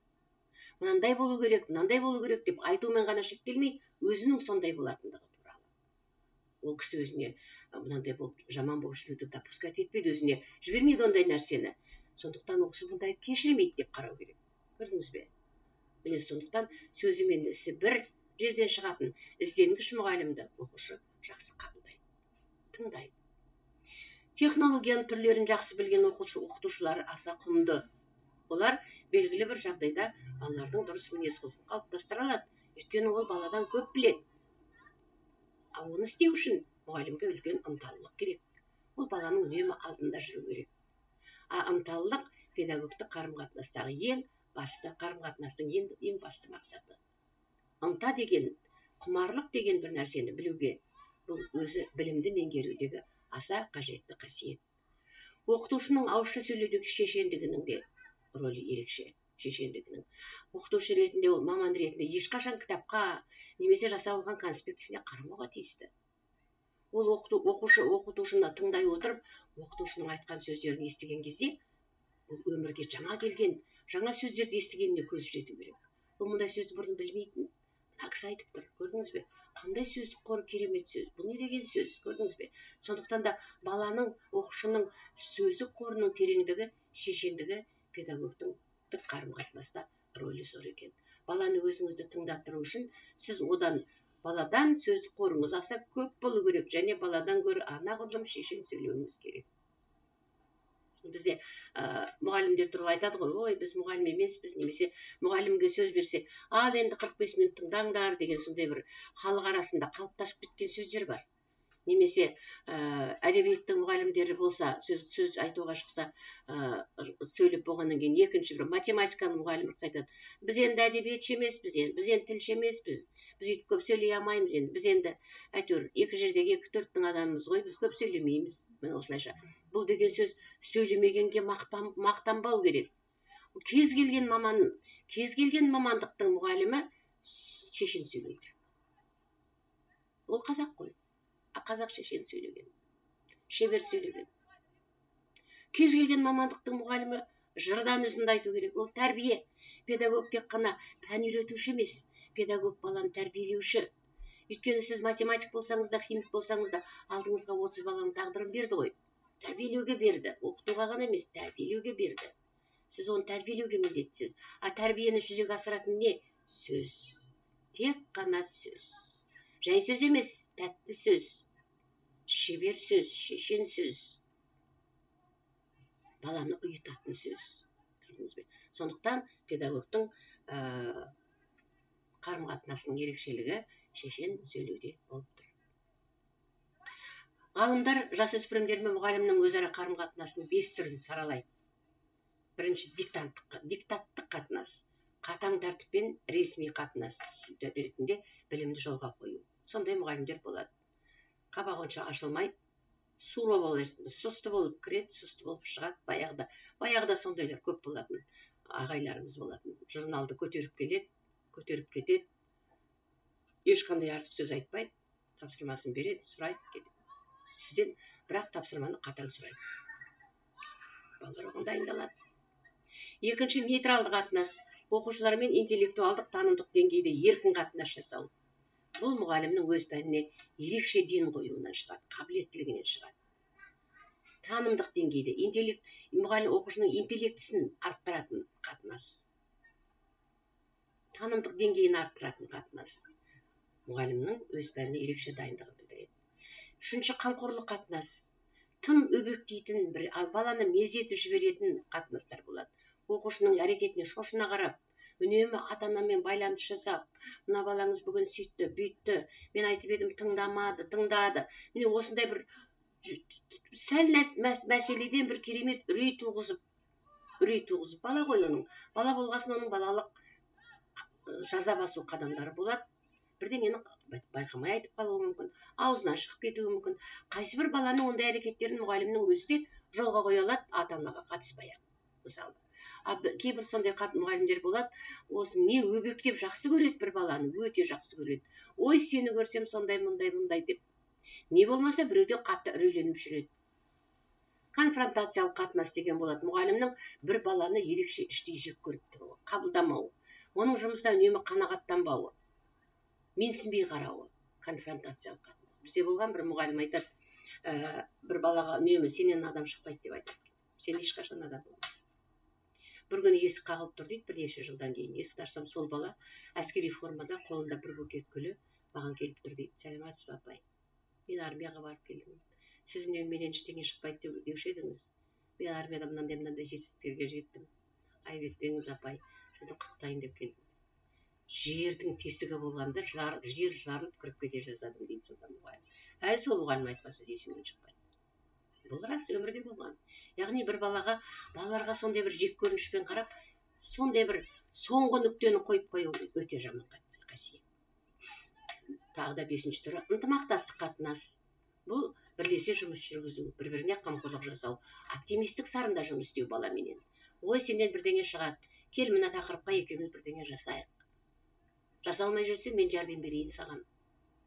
Мынандай болу керек, мынандай болу керек деп айтумен ғана шектелмей, өзінің сондай болатындығы туралы. Ол кісі өзіне мынандай болып, жаман болып жүруді допускать етпейді, өзіне жібермейді ондай нәрсені. Сондықтан ол кісі бұндайды кешірмейді деп қарау керек. Көрдіңіз бе? Міне, сондықтан сөзі мен ісі бір жерден шығатын ізденгіш мұғалімді оқушы жақсы қабылдайды, тыңдайды. Технологияның түрлерін жақсы білген оқушы, оқытушылар аса құнды. Олар белгілі бір жағдайда балалардың дұрыс мінез құлқын қалыптастыра алады. Өйткені ол баладан көп біледі. Ал оны істеу үшін мұғалімге үлкен ынталылық керек. Ол баланың үнемі алдында жүру керек. А ынталылық педагогтік қарым-қатынастағы ең басты, қарым-қатынастың ең басты мақсаты. Ынта деген, құмарлық деген бір нәрсені білуге, бұл өзі білімді меңгерудегі аса қажетті қасиет. Оқытушының ауызша сөйлеудегі шешендігінің де рөлі ерекше. Шешендігінің. Оқытушы ретінде, ол маман ретінде ешқашан кітапқа немесе жасалған конспектісіне қарамауға тиісті. Ол оқушы оқытушыны тыңдай отырып, оқытушының айтқан сөздерін естіген кезде, ол өмірге жаңа келген, жаңа сөздерді естігеніне көзі жету керек. Ол мұндай сөзді бұрын білмейтін. Мына кісі айтып тұр, көрдіңіз бе? Қандай сөздік қоры, керемет сөз. Бұл не деген сөз, көрдіңіз бе? Сондықтан да баланың, оқушының сөздік қорының тереңдігі, шешендігі педагогтың қарым-қатынаста рөлі зор екен. Баланы өзіңізді тыңдаттыру үшін сіз одан, баладан сөздік қорыңыз аса көп болу керек және баладан гөрі анағұрлым шешен сөйлеуіңіз керек. Бізде мұғалімдер туралы айтады ғой, ой, біз мұғалім емеспіз, немесе мұғалімге сөз берсе, ал енді 45 минут тыңдаңдар деген сондай бір халық арасында қалыптасып кеткен сөздер бар. Немесе әдебиеттің мұғалімдері болса, сөз айтуға шықса, сөйлеп болғаннан кейін екінші бір математиканың мұғалімі айтады, біз енді әдебиетші емеспіз, біз енді тілші емеспіз, біз өйтіп көп сөйлей алмаймыз енді, біз енді әйтеуір екі жердегі екі төрттің адамымыз ғой, біз көп сөйлемейміз. Міне осылайша. Бұл деген сөз сөйлемегенге мақтанбау керек. Кез келген маман, кез келген мамандықтың мұғалімі шешен сөйлеу керек. Ол қазақ қой. Қазақ шешен сөйлеген, шебер сөйлеген. Кез келген мамандықтың мұғалімі жырдан үзінді айту керек. Ол тәрбие. Педагог тек қана пән үйретуші емес, педагог баланы тәрбиелеуші. Өйткені сіз математик болсаңыз да, химик болсаңыз да, алдыңызға 30 баланың тағдырын берді ғой. Тәрбиелеуге берді, оқытуға ғана емес, тәрбиелеуге берді. Сіз оны тәрбиелеуге міндеттісіз. А тәрбиені жүзеге асыратын не? Сөз. Тек қана сөз. Жай сөз емес, тәтті сөз. Шебер сөз, шешен сөз. Баланы ұйытатын сөз. Көрдіңіз бе? Сондықтан педагогтың қарым-қатынасының ерекшелігі шешен сөйлеуде болып тұр. Ғалымдар жасөспірімдер мен мұғалімнің өзара қарым-қатынасының 5 түрін саралайды. Бірінші, диктанттық қатынас, қатаң тәртіппен ресми қатынас ретінде білімді жолға қою. Сондай мұғалімдер болады. Қабақ онша ашылмайды, сурово болады, сұсты болып кіреді, сұсты болып шығады. Баяғыда сондайлар көп болатын, ағайларымыз болатын. Журналды көтеріп келеді, көтеріп кетеді, ешқандай артық сөз айтпайды, тапсырмасын береді, сұрайды, кетеді. Сізден бірақ тапсырманы қатаң сұрайды. Балалар оған дайындалады. Екінші, нейтралды қатынас, оқушылармен интеллектуалдық танымдық деңгейде еркін қатынас жасау. Бұл мұғалімнің өз пәніне ерекше ден қоюынан шығады, қабілеттілігінен шығады. Танымдық деңгейде мұғалім оқушының интеллектісін арттыратын қатынас. Танымдық деңгейін арттыратын қатынас. Мұғалімнің өз пәніне ерекше дайындығын білдіреді. Үшінші, қамқорлық қатынас. Тым өбектейтін, бір баланы мезетіп жіберетін қатынастар болады. Оқушының әрекетіне шошына қарап, үнемі ата-анамен байланыс жасап, мына балаңыз бүгін сөйтті, бүйтті, мен айтып едім, тыңдамады, тыңдады. Міне осындай бір сәл мәселеден бір керемет үрей туғызып, бала ғой оның. Бала болғасын оның балалық жаза басу қадамдары болады. Бірдеңені байқамай айтып қалуы мүмкін, аузынан шығып кетуі мүмкін. Қайсы бір баланың ондай әрекеттерін мұғалімнің өзі де жолға қоя алады, ата-анаға қатыспай ақ. Мысалы, кейбір сондай мұғалімдер болады, осы не өбектеп жақсы көреді бір баланы, өте жақсы көреді. Ой, сені көрсем сондай, мындай, мындай деп. Не болмаса біреуден қатты үрейленіп жүреді. Конфронтациялық қатынас деген болады. Мұғалімнің бір баланы ерекше іштей жек көріп тұруы, қабылдамауы, оның жұмысына үнемі қанағаттанбауы, менсінбей қарауы, конфронтациялық қатынас. Бізде болған бір мұғалім айтады, бір балаға үнемі сенен адам шықпайды деп айтады. Сен ешқашан адам болмайсың. Бір күні есік қағылып тұр дейді, бірнеше жылдан кейін. Есікті ашсам, сол бала әскери формада, қолында бір букет гүлі маған келіп тұр дейді. Сәлеметсіз бе, апай? Мен армияға барып келдім. Сіз үнемі менен ештеңе шықпайды деуші едіңіз. Мен армияда мынандай-мынандай жетістіктерге жеттім. Айып етпеңіз, апай, сізді құттықтайын деп келдім. Жердің тесігі болғанда жер жарылып кіріп кете жаздадым дейді сонда мұғалім. Әлі сол мұғалім айтқан сөз есімнен шықпайды. Бұл рас, өмірде болған. Яғни бір балаға, балаларға сондай бір жек көрінішпен қарап, сондай бір соңғы нүктені қойып қою өте жаман қасиет. Тағы да бесінші түрі ынтымақтастық қатынас. Бұл бірлесе жұмыс жүргізу, бір-біріне қамқорлық жасау, оптимистік сарында жұмыс істеу баламенен. Ой, сенен бірдеңе шығады, кел мына тақырыпқа екеуміз бірдеңе жасайық. Жасалмай жүрсең, мен жәрдем берейін саған.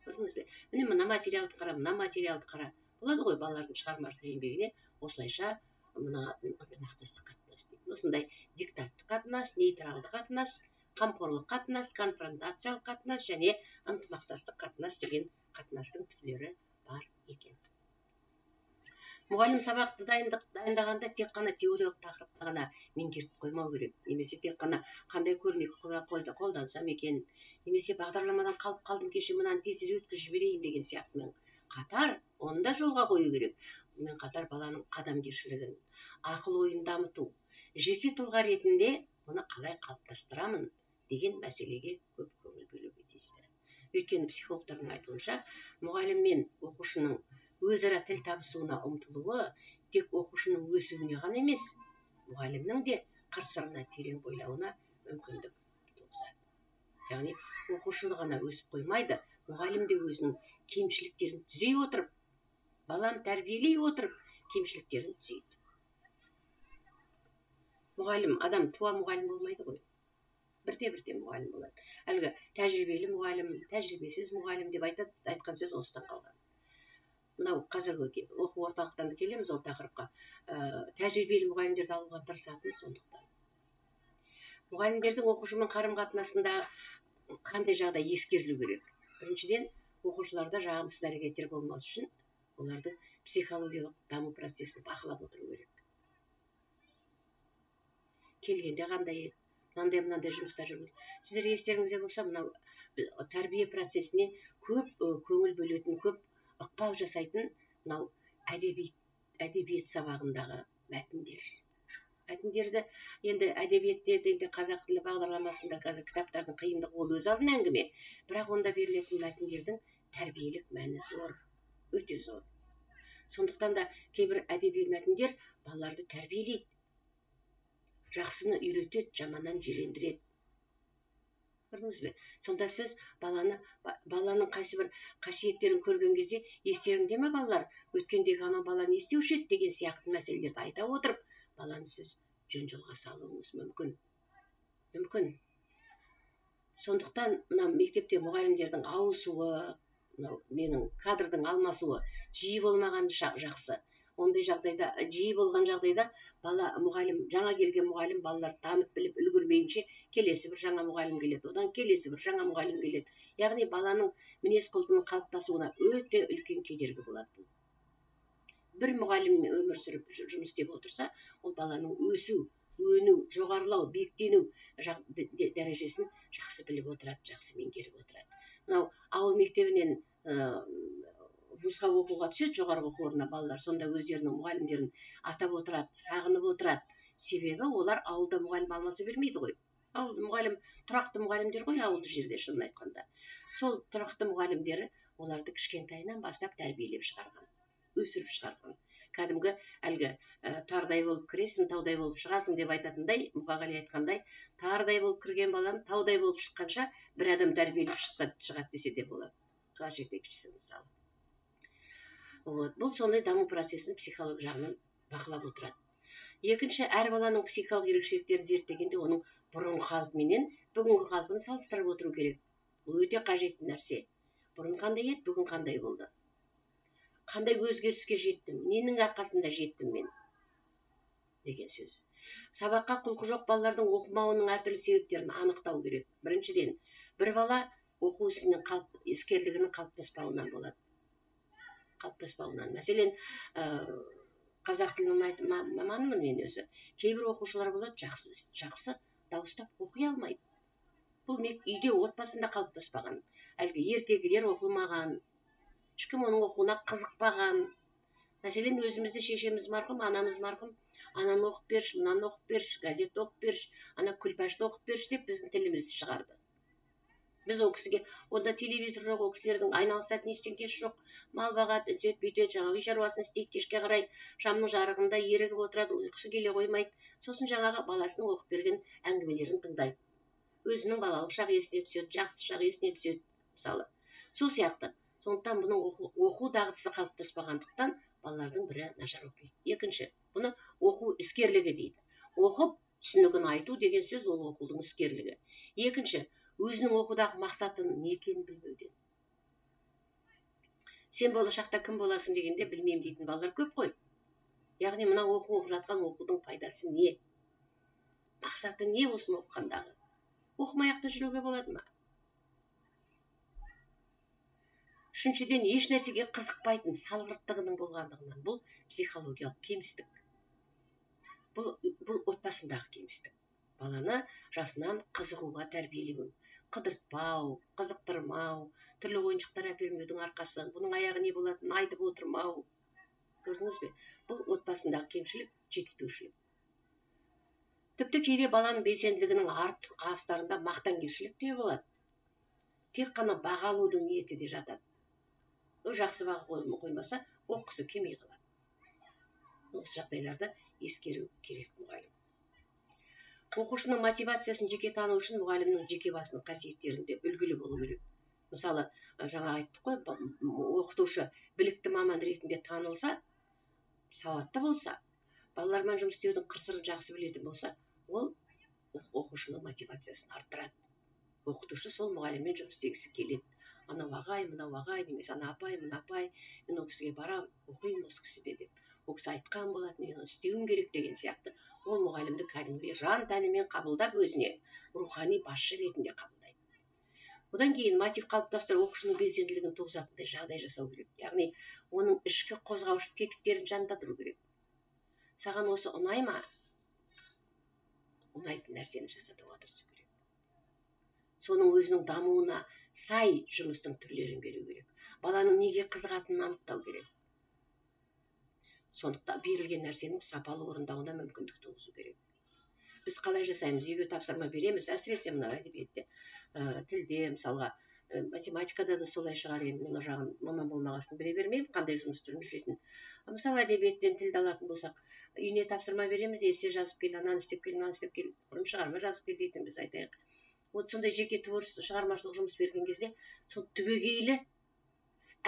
Көрдіңіз бе? Міне мына материалды қара, мына материалды қара. Болады ғой балалардың шығармашылық еңбегіне осылайша мына ынтымақтастық қатынас дейді. Осындай диктаттық қатынас, нейтралды қатынас, қамқорлық қатынас, конфронтациялық қатынас және ынтымақтастық қатынас деген қатынастың түрлері бар екен. Мұғалім сабақты дайындағанда тек қана теориялық тақырыпты ғана меңгертіп қоймау керек, немесе тек қана қандай көрнекі қолдансам екен, немесе бағдарламадан қалып қалдым кеше, мынаны тез өткізіп жіберейін деген сияқтымен қатар оны да жолға қою керек. Сонымен қатар баланың адамгершілігін, ақыл ойын дамыту, жеке тұлға ретінде оны қалай қалыптастырамын деген мәселеге көп көңіл бөлуге тиісті. Өйткені психологтардың айтуынша, мұғалім мен оқушының өзара тіл табысуына ұмтылуы тек оқушының өсуіне ғана емес, мұғалімнің де қыр-сырына терең бойлауына мүмкіндік туғызады. Яғни оқушы ғана өсіп қоймайды, мұғалім де өзінің кемшіліктерін түзей отырып, баланы тәрбиелей отырып, кемшіліктерін түзейді. Мұғалім, адам туа мұғалім болмайды ғой. Бірте-бірте мұғалім болады. Әлгі тәжірибелі мұғалім, тәжірибесіз мұғалім деп айтады, айтқан сөз осыдан қалған. Мынау қазіргі оқу орталықтан да келеміз ол тақырыпқа. Тәжірибелі мұғалімдерді алуға тырысатыны сондықтан. Мұғалімдердің оқушымен қарым-қатынасында қандай жағдай ескерілу керек? Біріншіден, оқушыларда жағымсыз әрекеттер болмас үшін оларды психологиялық даму процесін бақылап отыру керек. Келгенде қандай еді, мынандай-мынандай жұмыстар жүргізді. Сіздер естеріңізде болса, мынау тәрбие процесіне көп көңіл бөлетін, көп ықпал жасайтын мынау әдебиет сабағындағы мәтіндер. Мәтіндерді енді әдебиетте енді қазақ тілі бағдарламасында қазір кітаптардың қиындығы ол өз алдына әңгіме, бірақ онда берілетін мәтіндердің тәрбиелік мәні зор, өте зор. Сондықтан да кейбір әдеби мәтіндер балаларды тәрбиелейді, жақсыны үйретеді, жаманнан жирендіреді. Көрдіңіз бе? Сонда сіз баланың қайсы бір қасиеттерін көрген кезде естеріңде ме балалар, өткендегі анау бала не істеуші еді деген сияқты мәселелерді айта отырып, баланы сіз жөн жолға салуыңыз мүмкін. Мүмкін. Сондықтан мына мектепте мұғалімдердің ауысуы, мынау ненің кадрдың алмасуы жиі болмаған жақсы. Ондай жағдайда, жиі болған жағдайда бала мұғалім, жаңа келген мұғалім балалар танып біліп үлгермейінше келесі бір жаңа мұғалім келеді, одан келесі бір жаңа мұғалім келеді. Яғни баланың мінез құлқының қалыптасуына өте үлкен кедергі болады бұл. Бір мұғалім өмір сүріп жұмыс істеп отырса, ол баланың өсу, өну, жоғарылау, биіктену дәрежесін жақсы біліп отырады, жақсы меңгеріп отырады. Мынау ауыл мектебінен вузға оқуға түседі, жоғарғы оқу орнына балалар, сонда өздерінің мұғалімдерін атап отырады, сағынып отырады. Себебі олар ауылда мұғалім алмаса бермейді ғой. Ауылда мұғалім, тұрақты мұғалімдер ғой ауылды жерде, шынын айтқанда. Сол тұрақты мұғалімдері оларды кішкентайынан бастап тәрбиелеп шығарған, өсіріп шығарған. Кәдімгі әлгі тардай болып кіресің, таудай болып шығасың деп айтатындай, Мұқағали айтқандай, тардай болып кірген баланы таудай болып шыққанша бір адам тәрбиелеп шықса шығады десе де болады. Класс жетекшісі мысалы. Вот, бұл сондай даму процесін психолог жағынан бақылап отырады. Екінші, әр баланың психикалық ерекшеліктерін зерттегенде оның бұрынғы қалпы менен бүгінгі қалпын салыстырып отыру керек. Бұл өте қажетті нәрсе. Бұрын қандай еді, бүгін қандай болды? Қандай өзгеріске жеттім? Ненің арқасында жеттім мен? Деген сөз. Сабаққа құлқы жоқ балалардың оқымауының әртүрлі себептерін анықтау керек. Біріншіден, бір бала оқу ісінің іскерлігінің қалыптаспауынан болады. Қалыптаспауынан. Мәселен, қазақ тілінің маманымын мен өзі. Кейбір оқушылар болады, жақсы дауыстап оқи алмайды. Бұл үйде, отбасында қалыптаспаған. Әлгі ертегілер оқылмаған. Ешкім оның оқуына қызықпаған. Мәселен, өзімізде шешеміз марқұм, анамыз марқұм, ананы оқып берші, мынаны оқып берші, газетті оқып берші, ана күлпәшті оқып берші деп біздің тілімізді шығарды. Біз ол кісіге, онда телевизор жоқ, ол кісілердің айналысатын ештеңкесі жоқ, мал бағады, үзеді, бүйтеді, жаңағы үй шаруасын істейді, кешке қарай шамның жарығында ерігіп отырады, ұйқысы келе қоймайды. Сосын жаңағы баласының оқып берген әңгімелерін тыңдайды. Өзінің балалық шағы есіне түседі, жақсы шағы есіне түседі, мысалы. Сол сияқты. Сондықтан бұның оқу дағдысы қалыптаспағандықтан балалардың бірі нашар оқиды. Екінші, бұны оқу іскерлігі дейді. Оқып, түсінігін айту деген сөз ол оқудың іскерлігі. Екінші, өзінің оқудағы мақсатын не екенін білмеуден. Сен болашақта кім боласың дегенде білмеймін дейтін балалар көп қой. Яғни мына оқу оқып жатқан оқудың пайдасы не? Мақсаты не осыны оқығандағы? Оқымай ақ та жүруге болады ма? Үшіншіден, еш нәрсеге қызықпайтын салғырттығының болғандығынан. Бұл психологиялық кемістік. Бұл отбасындағы кемістік. Баланы жасынан қызығуға тәрбиелеу, қыдыртпау, қызықтырмау, түрлі ойыншықтар әпермеудің арқасы, бұның аяғы не болатынын айтып отырмау. Көрдіңіз бе? Бұл отбасындағы кемшілік, жетіспеушілік. Тіпті кейде баланың белсенділігінің астарында мақтанкершілік те болады. Тек қана баға алудың ниеті де жатады. Ол жақсы баға қоймаса, оққысы келмей қалады. Осы жағдайларды ескеру керек мұғалім. Оқушының мотивациясын жеке тану үшін мұғалімнің жеке басының қасиеттерінде үлгілі болу керек. Мысалы, жаңа айттық қой, оқытушы білікті маман ретінде танылса, сауатты болса, балалармен жұмыс істеудің қыр-сырын жақсы білетін болса, ол оқушының мотивациясын арттырады. Оқытушы сол мұғаліммен жұмыс істегісі келеді. Анау ағай, мынау ағай, немесе ана апай, мына апай, мен ол кісіге барам, оқимын осы кісіде деп. Ол кісі айтқан болатын, мен оны істеуім керек деген сияқты. Ол мұғалімді кәдімгідей жан тәнімен қабылдап, өзіне рухани басшы ретінде қабылдайды. Одан кейін мотив қалыптастыру оқушының белсенділігін туғызатындай жағдай жасау керек. Яғни оның ішкі қозғаушы тетіктерін жандандыру керек. Саған осы ұнай ма? Ұнайтын нәрсені жасатуға тырысу керек. Соның өзінің дамуына сай жұмыстың түрлерін беру керек. Баланың неге қызығатынын анықтау керек. Сондықтан берілген нәрсенің сапалы орындауына мүмкіндік туғызу керек. Біз қалай жасаймыз? Үйге тапсырма береміз, әсіресе мына әдебиетте, тілде, мысалға, математикада да солай шығар енді, мен ол жағын маман болмағасын біле бермеймін, қандай жұмыс түрін жүретінін. Мысалы, әдебиеттен тілді алатын болсақ, үйіне тапсырма береміз, эссе жазып кел, ананы істеп кел, мынаны істеп кел, бұрын шығарма жазып кел дейтін біз айтайық. Вот сондай жеке творчество, шығармашылық жұмыс берген кезде, сол түбегейлі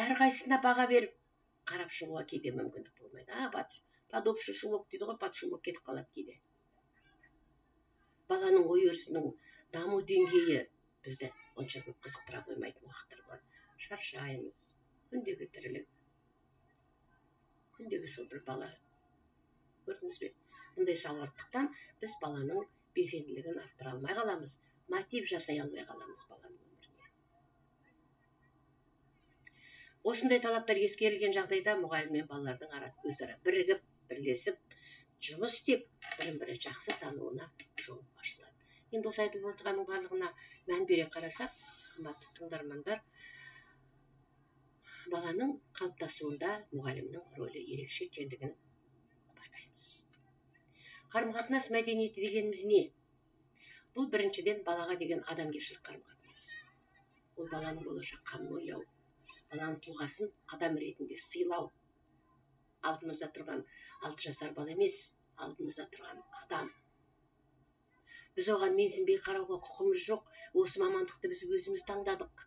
әрқайсысына баға беріп қарап шығуға кейде мүмкіндік болмайды. Под общий шумок дейді ғой, под шумок кетіп қалады кейде. Баланың ой өрісінің даму деңгейі бізді онша көп қызықтыра қоймайтын уақыттар болады. Шаршаймыз, күндегі тірлік, күндегі сол бір бала. Көрдіңіз бе? Бұндай салғырттықтан біз баланың белсенділігін арттыра алмай қаламыз, мотив жасай алмай қаламыз баланың өміріне. Осындай талаптар ескерілген жағдайда мұғалім мен балалардың арасы өзара бірігіп, бірлесіп, жұмыс істеп, бірін-бірі жақсы тануына жол ашылады. Енді осы айтылып отырғанның барлығына мән бере қарасақ, қымбатты тыңдармандар, баланың қалыптасуында мұғалімнің рөлі ерекше екендігін байқаймыз. Қарым-қатынас мәдениеті дегеніміз не? Бұл біріншіден балаға деген адамгершілік қарым-қатынас. Ол баланың болашақ қамын ойлау, баланың тұлғасын адам ретінде сыйлау. Алдымызда тұрған 6 жасар бала емес, алдымызда тұрған адам. Біз оған менсінбей қарауға құқымыз жоқ. Осы мамандықты біз өзіміз таңдадық.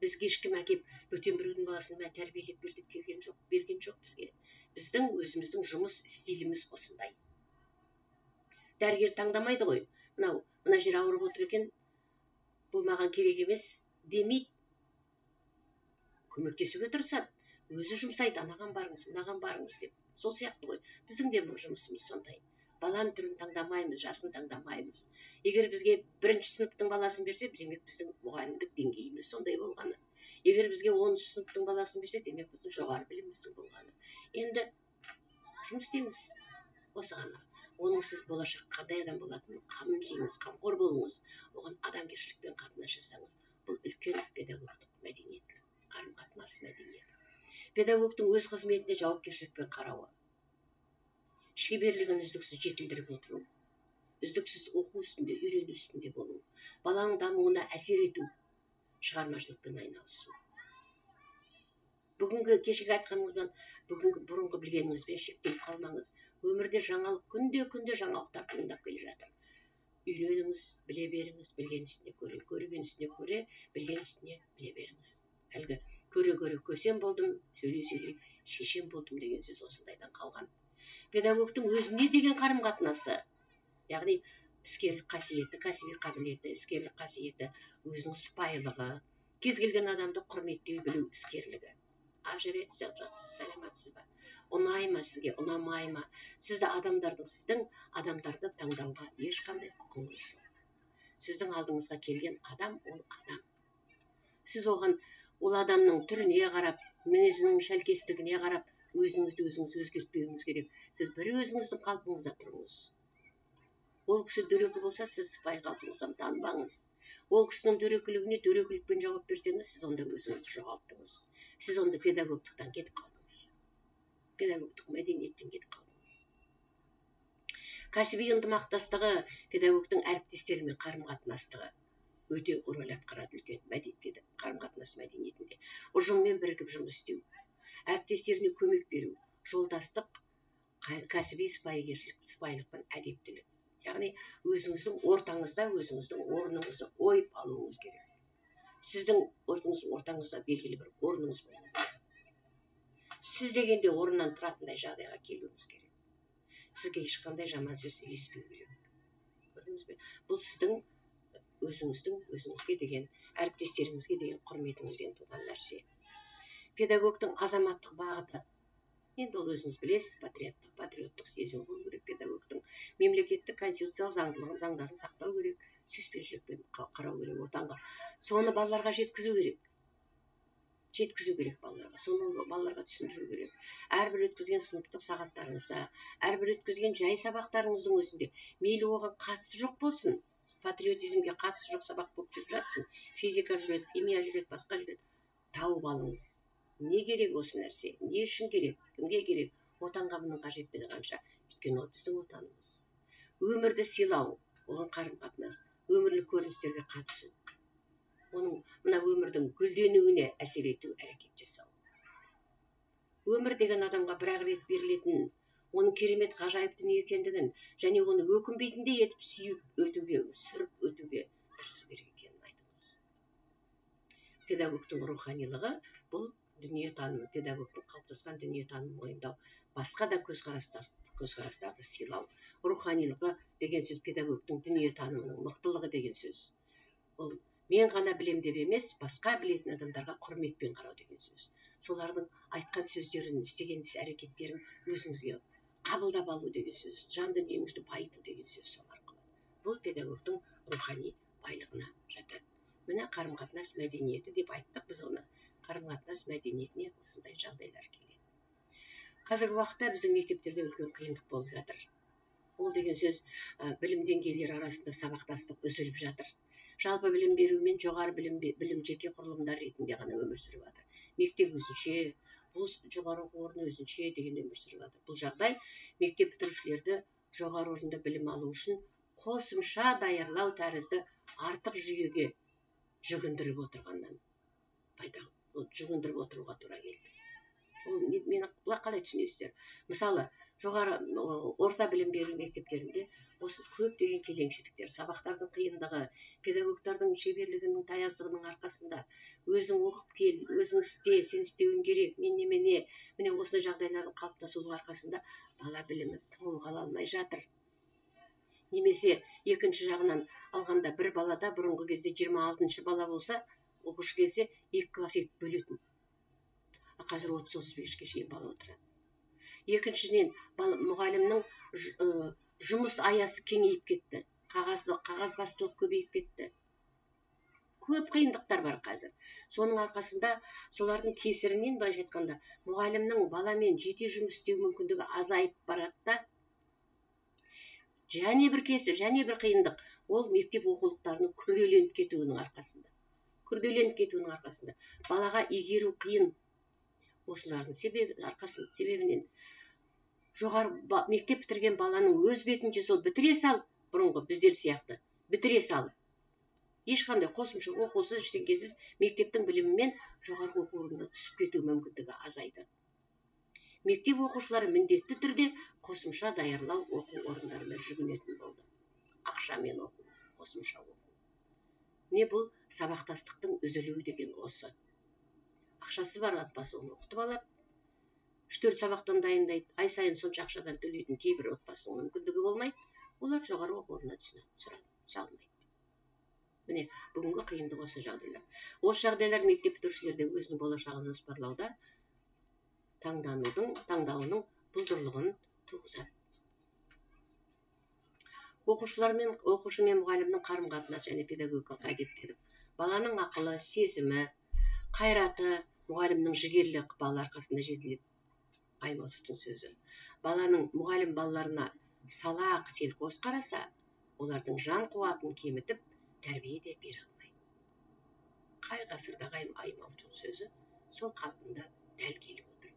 Бізге ешкім әкеп бөтен біреудің баласын мә тәрбиелеп бер деп келген жоқ, берген жоқ бізге. Біздің өзіміздің жұмыс стиліміз осындай. Дәрігер таңдамайды ғой. Мынау мына жер ауырып отыр екен, бұл маған керек емес демейді. Көмектесуге тырысады. Өзі жұмсайды, анаған барыңыз, мынаған барыңыз деп. Сол сияқты ғой. Біздің де жұмысымыз сондай. Баланың түрін таңдамаймыз, жасын таңдамаймыз. Егер бізге бірінші сыныптың баласын берсе, демек біздің мұғалімдік деңгейіміз сондай болғаны. Егер бізге 10-шы сыныптың баласын берсе, демек біздің жоғары біліміміздің болғаны. Енді жұмыс істеңіз осыған. Оның сіз болашақ қандай адам болатынын қамын жеңіз, қамқор болыңыз, оған адамгершілікпен қатынас жасаңыз. Бұл үлкен педагогтық мәдениет, қарым-қатынас мәдениеті. Педагогтың өз қызметіне жауапкершілікпен қарауы, шеберлігін үздіксіз жетілдіріп отыру, үздіксіз оқу үстінде, үйрену үстінде болу, баланың дамуына әсер ету, шығармашылықпен айналысу. Бүгінгі кешегі айтқаныңызбен, бүгінгі бұрынғы білгеніңізбен шектеліп қалмаңыз. Өмірде жаңалық, күнде-күнде жаңалықтар туындап келе жатыр. Үйреніңіз, біле беріңіз, білген үстіне көре, көрген үстіне көре, білген үстіне біле беріңіз. Әлгі көре-көре көсем болдым, сөйлей-сөйлей шешем болдым деген сөз осындайдан қалған. Педагогтың өзіне деген қарым-қатынасы, яғни іскерлік қасиеті, кәсіби қабілеті, іскерлік қасиеті, өзінің сыпайылығы, кез келген адамды құрметтей білу іскерлігі. Жарайды, жақсы, сәлеметсіз бе? Ұнай ма сізге, ұнамай ма? Сізді адамдардың, сіздің адамдарды таңдауға ешқандай құқыңыз жоқ. Сіздің алдыңызға келген адам ол адам. Сіз оған, ол адамның түріне қарап, мінезінің шәлкестігіне қарап, өзіңізді өзіңіз өзгертпеуіңіз керек. Сіз бір өзіңіздің қалпыңызда тұрыңыз. Ол кісі дөрекі болса, сіз сыпайы қалпыңыздан танбаңыз. Ол кісінің дөрекілігіне дөрекілікпен жауап берсеңіз, сіз онда өзіңізді жоғалттыңыз. Сіз онда педагогтықтан кетіп қалдыңыз. Педагогтық мәдениеттен кетіп қалдыңыз. Кәсіби ынтымақтастығы, педагогтың әріптестерімен қарым-қатынастығы өте рөл атқарады үлкен қарым-қатынас мәдениетінде. Ұжыммен бірігіп жұмыс істеу, әріптестеріне көмек беру, жолдастық, кәсіби сыпайыгершілік, сыпайылық пен әдептілік. Яғни өзіңіздің ортаңызда өзіңіздің орныңызды ойып алуыңыз керек. Сіздің ортаңызда белгілі бір орныңыз болу керек. Сіз дегенде орнынан тұратындай жағдайға келуіңіз керек. Сізге ешқандай жаман сөз ілеспеу керек. Көрдіңіз бе? Бұл сіздің өзіңіздің өзіңізге деген, әріптестеріңізге деген құрметіңізден туған нәрсе. Педагогтың азаматтық бағыты. Енді ол өзіңіз білесіз, патриоттық сезімі болу керек педагогтың. Мемлекеттік конституциялық заңдылығын, заңдарын сақтау керек, сүйіспеншілікпен қарау керек отанға. Соны балаларға жеткізу керек. Жеткізу керек балаларға, соны балаларға түсіндіру керек. Әрбір өткізген сыныптық сағаттарыңызда, әрбір өткізген жай сабақтарыңыздың өзінде, мейлі оған қатысы жоқ болсын, патриотизмге қатысы жоқ сабақ болып жүріп жатсын, физика жүреді, химия жүреді, басқа жүреді, тауып алыңыз. Не керек осы нәрсе? Не үшін керек? Кімге керек? Отанға бұның қажеттігі қанша? Өйткені ол біздің отанымыз. Өмірді сыйлау, оған қарым-қатынас, өмірлік көріністерге қатысу, оның мына өмірдің гүлденуіне әсер ету, әрекет жасау. Өмір деген адамға бір-ақ рет берілетін, оның керемет ғажайып дүние екендігін және оны өкінбейтіндей етіп сүйіп өтуге, сүріп өтуге тырысу керек екенін айтыңыз. Педагогтың руханилығы бұл дүниетанымы, педагогтың қалыптасқан дүниетанымын мойындау, басқа да көзқарастарды сыйлау. Руханилығы деген сөз педагогтың дүниетанымының мықтылығы деген сөз. Ол мен ғана білем деп емес, басқа білетін адамдарға құрметпен қарау деген сөз. Солардың айтқан сөздерін, істеген іс әрекеттерін өзіңізге қабылдап алу деген сөз, жан дүниеңізді байыту деген сөз сол арқылы. Бұл педагогтың рухани байлығына жатады. Міне қарым-қатынас мәдениеті деп айттық біз оны. Қарым-қатынас мәдениетіне осындай жағдайлар келеді. Қазіргі уақытта біздің мектептерде үлкен қиындық болып жатыр. Ол деген сөз білім деңгейлері арасында сабақтастық үзіліп жатыр. Жалпы білім беру мен жоғары білім жеке құрылымдар ретінде ғана өмір сүріп жатыр. Мектеп өзінше, вуз жоғары оқу орны өзінше деген өмір сүріп жатыр. Бұл жағдай мектеп бітірушілерді жоғары орында білім алу үшін қосымша даярлау тәрізді артық жүйеге жүгіндіріп отырғаннан пайда жүгіндіріп отыруға тура келді. Ол мені қалай түсінесіздер? Мысалы, жоғары орта білім беру мектептерінде осы көптеген келеңсіздіктер, сабақтардың қиындығы, педагогтардың шеберлігінің таяздығының арқасында өзің оқып кел, өзің істе, сен істеуің керек, мен немене, міне осындай жағдайлардың қалыптасуының арқасында бала білімі толық ала алмай жатыр. Немесе екінші жағынан алғанда бір балада бұрынғы кезде 26-шы бала болса, оқушы келсе, 2 класс етіп бөлетін. Қазір 30-35-ке шейін бала отырады. Екіншіден, мұғалімнің жұмыс аясы кеңейіп кетті. Қағазбастылық көбейіп кетті. Көп қиындықтар бар қазір. Соның арқасында, солардың кесірінен, былайша айтқанда, мұғалімнің баламен жете жұмыс істеу мүмкіндігі азайып барады да. Және бір кесір, және бір қиындық, ол мектеп оқулықтарының күрделеніп кетуінің арқасында. Күрделеніп кетуінің арқасында балаға игеру қиын. Осылардың себебінен жоғары мектеп бітірген баланың өз бетінше сол бітіре салып, бұрынғы біздер сияқты бітіре салып, ешқандай қосымша оқусыз, ештеңкесіз мектептің білімімен жоғарғы оқу орнына түсіп кету мүмкіндігі азайды. Мектеп оқушылары міндетті түрде қосымша даярлау оқу орындарына жүгінетін болды. Ақшамен оқу, қосымша оқу. Не бұл сабақтастықтың үзілуі деген осы. Ақшасы бар отбасы оны оқытып алады, 3-4 сабақтан дайындайды, ай сайын сонша ақшадан төлейтін кейбір отбасының мүмкіндігі болмайды, олар жоғары оқу орнына түсе алмайды. Міне, бүгінгі қиындық осы жағдайлар. Осы жағдайлар мектеп бітірушілерде өзінің болашағын жоспарлауда таңдауының бұлдырлығын туғызады. Оқушы мен мұғалімнің қарым-қатынасы және педагогикалық әдептері. Баланың ақылы, сезімі, қайраты мұғалімнің жігерлі ықпалы арқасында жетіледі. Аймауытовтың сөзі. Мұғалім балаларына салақ, селқос қараса, олардың жан қуатын кемітіп, тәрбие де бере алмайды. Қай ғасырдағы Аймауытовтың сөзі сол қалпында дәл келіп отыр.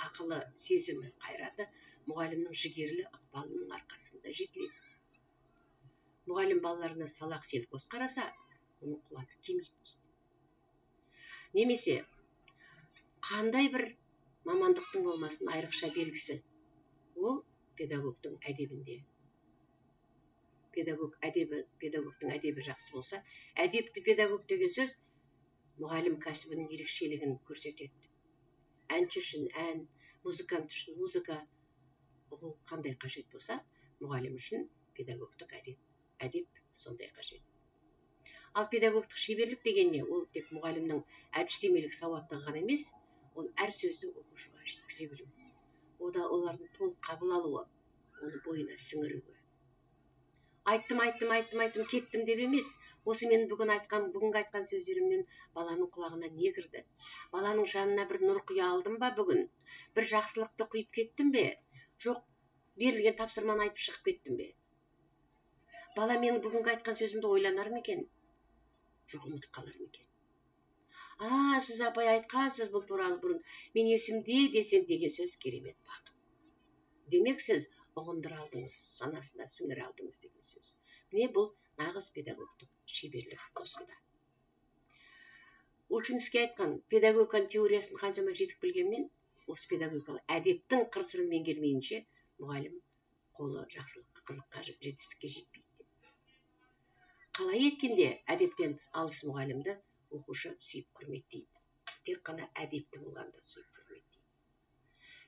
Ақылы, сезімі, қайраты мұғалімнің жігерлі ықпалының арқасында жетіледі. Мұғалім балаларына салақ, селқос қараса, оның қуаты кемиді дейді. Немесе қандай бір мамандықтың болмасын айрықша белгісі, ол педагогтың әдебінде. Педагогтың әдебі жақсы болса, әдепті педагог деген сөз мұғалім кәсібінің ерекшелігін көрсетеді. Әнші үшін ән, музыкант үшін музыка ұғу қандай қажет болса, мұғалім үшін педагогтық әдеп сондай қажет. Ал педагогтық шеберлік деген не? Ол тек мұғалімнің әдістемелік сауаттығы ғана емес, ол әр сөзді оқушыға жеткізе білу. Ода олардың толық қабыл алуы, оны бойына сіңіруі. Айттым, айттым, айттым, айттым, кеттім деп емес. Осы мен бүгінгі айтқан сөздерімнен баланың құлағына не кірді? Баланың жанына бір нұр құя алдым ба бүгін? Бір жақсылықты құйып кеттім бе? Жоқ, берілген тапсырманы айтып шығып кеттім бе? Бала менің бүгінгі айтқан сөзімді ойланар ма екен? Жоқ, ұмытып қалар ма екен? А, сіз апай айтқансыз бұл туралы бұрын, мен есімде десем деген сөз керемет бақыт. Демек, сіз ұғындыра алдыңыз, санасына сіңіре алдыңыз деген сөз. Міне, бұл нағыз педагогтық шеберлік осында. Учинский айтқан, педагогиканың теориясын қаншама жетік білгенмен, осы педагогикалық әдептің қыр-сырын меңгермейінше мұғалім қолы жақсылыққа, қызыққа, жетістікке жетпейді деп. Қалай еткенде әдептен алыс мұғалімді оқушы сүйіп құрметтейді. Тек қана әдепті болғанда сүйіп құрметтейді.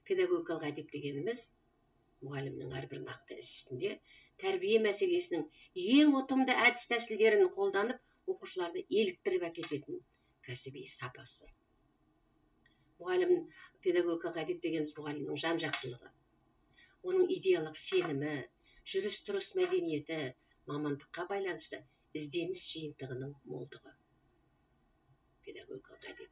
Педагогикалық әдеп дегеніміз мұғалімнің әрбір нақты іс үстінде тәрбие мәселесінің ең ұтымды әдіс тәсілдерін қолданып, оқушыларды еліктіріп әкететін кәсіби сапасы. Мұғалім педагогикалық әдеп дегеніміз мұғалімнің жан-жақтылығы, оның идеялық сенімі, жүріс-тұрыс мәдениеті, мамандыққа байланысты ізденіс жиынтығының молдығы. Педагогикалық әдеп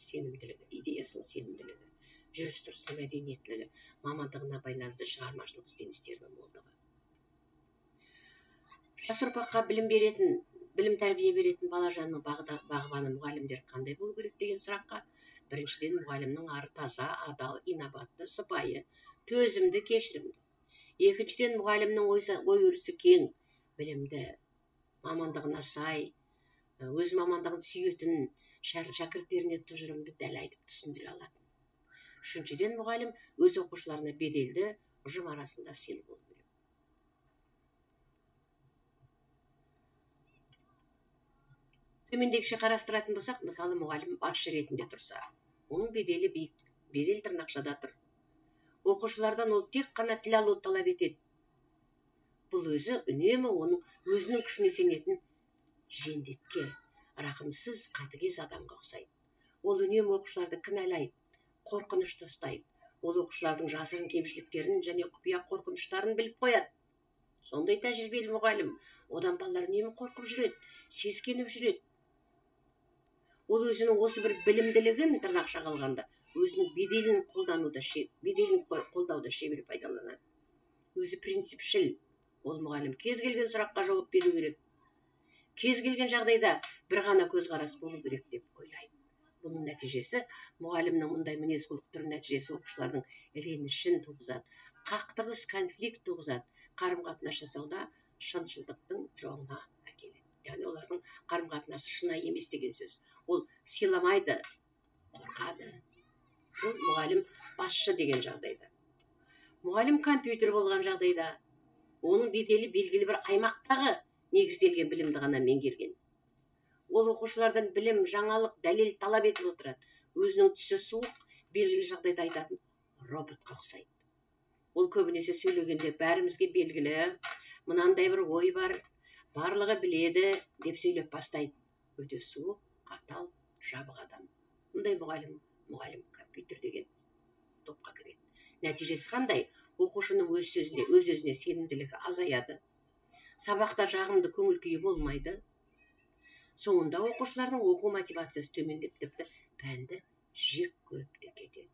сенімділігі, идеясының сенімділігі, жүріс-тұрысы мәдениеттілігі, мамандығына байланысты шығармашылық ізденістерінің молдығы. Жас ұрпаққа білім беретін, білім тәрбие беретін бала жанының бағбаны мұғалімдер қандай болу керек деген сұраққа біріншіден мұғалімнің ары таза, адал, инабатты, сыпайы, төзімді, кешірімді. Екіншіден мұғалімнің ой өрісі кең, білімді, мамандығына сай, өз мамандығын сүйетін Шәкірттеріне тұжырымды дәл айтып түсіндіре алатын. Үшіншіден, мұғалім өз оқушыларына беделді, ұжым арасында сыйлы болу керек. Төмендегіше қарастыратын болсақ, мысалы, мұғалім басшы ретінде тұрса, оның беделі биік, бедел тырнақшада тұр. Оқушылардан ол тек қана тіл алуды талап етеді. Бұл өзі үнемі оның өзінің күшіне сенетін жендетке, рақымсыз, қатыгез адамға ұқсайды. Ол үнемі оқушыларды кінәлайды, қорқынышты ұстайды. Ол оқушылардың жасырын кемшіліктерін және құпия қорқыныштарын біліп қояды. Сондай тәжірибелі мұғалім, одан балалар үнемі қорқып жүреді, сескеніп жүреді. Ол өзінің осы бір білімділігін тырнақшаға алғанда, өзінің беделін қолдануда, беделін қолдауда шебер пайдаланады. Өзі принципшіл. Ол мұғалім кез келген сұраққа жауап беру керек. Кез келген жағдайда бір ғана көзқарас болу керек деп ойлайды. Бұның нәтижесі, мұғалімнің мұндай мінез-құлық түрінің нәтижесі оқушылардың ренішін туғызады, қақтығыс, конфликт туғызады, қарым-қатынас жасауда шыншылдықтың жоғына әкеледі. Яғни олардың қарым-қатынасы шынайы емес деген сөз. Ол сыйламайды, қорқады. Бұл мұғалім басшы деген жағдайда. Мұғалім компьютер болған жағдайда оның беделі белгілі бір аймақтағы негізделген білімді ғана меңгерген. Ол оқушылардан білім, жаңалық, дәлел талап етіп отырады. Өзінің түсі суық, белгілі жағдайда айтатын роботқа ұқсайды. Ол көбінесе сөйлегенде бәрімізге белгілі, мынандай бір ой бар, барлығы біледі деп сөйлеп бастайды. Өте суық, қатал, жабық адам. Мұндай мұғалім, мұғалім компьютер деген топқа кіреді. Нәтижесі қандай? Оқушының өз сөзіне, өз өзіне сенімділігі азаяды. Сабақта жағымды көңіл күйі болмайды. Соңында оқушылардың оқу мотивациясы төмендеп, тіпті пәнді жек көріп те кетеді.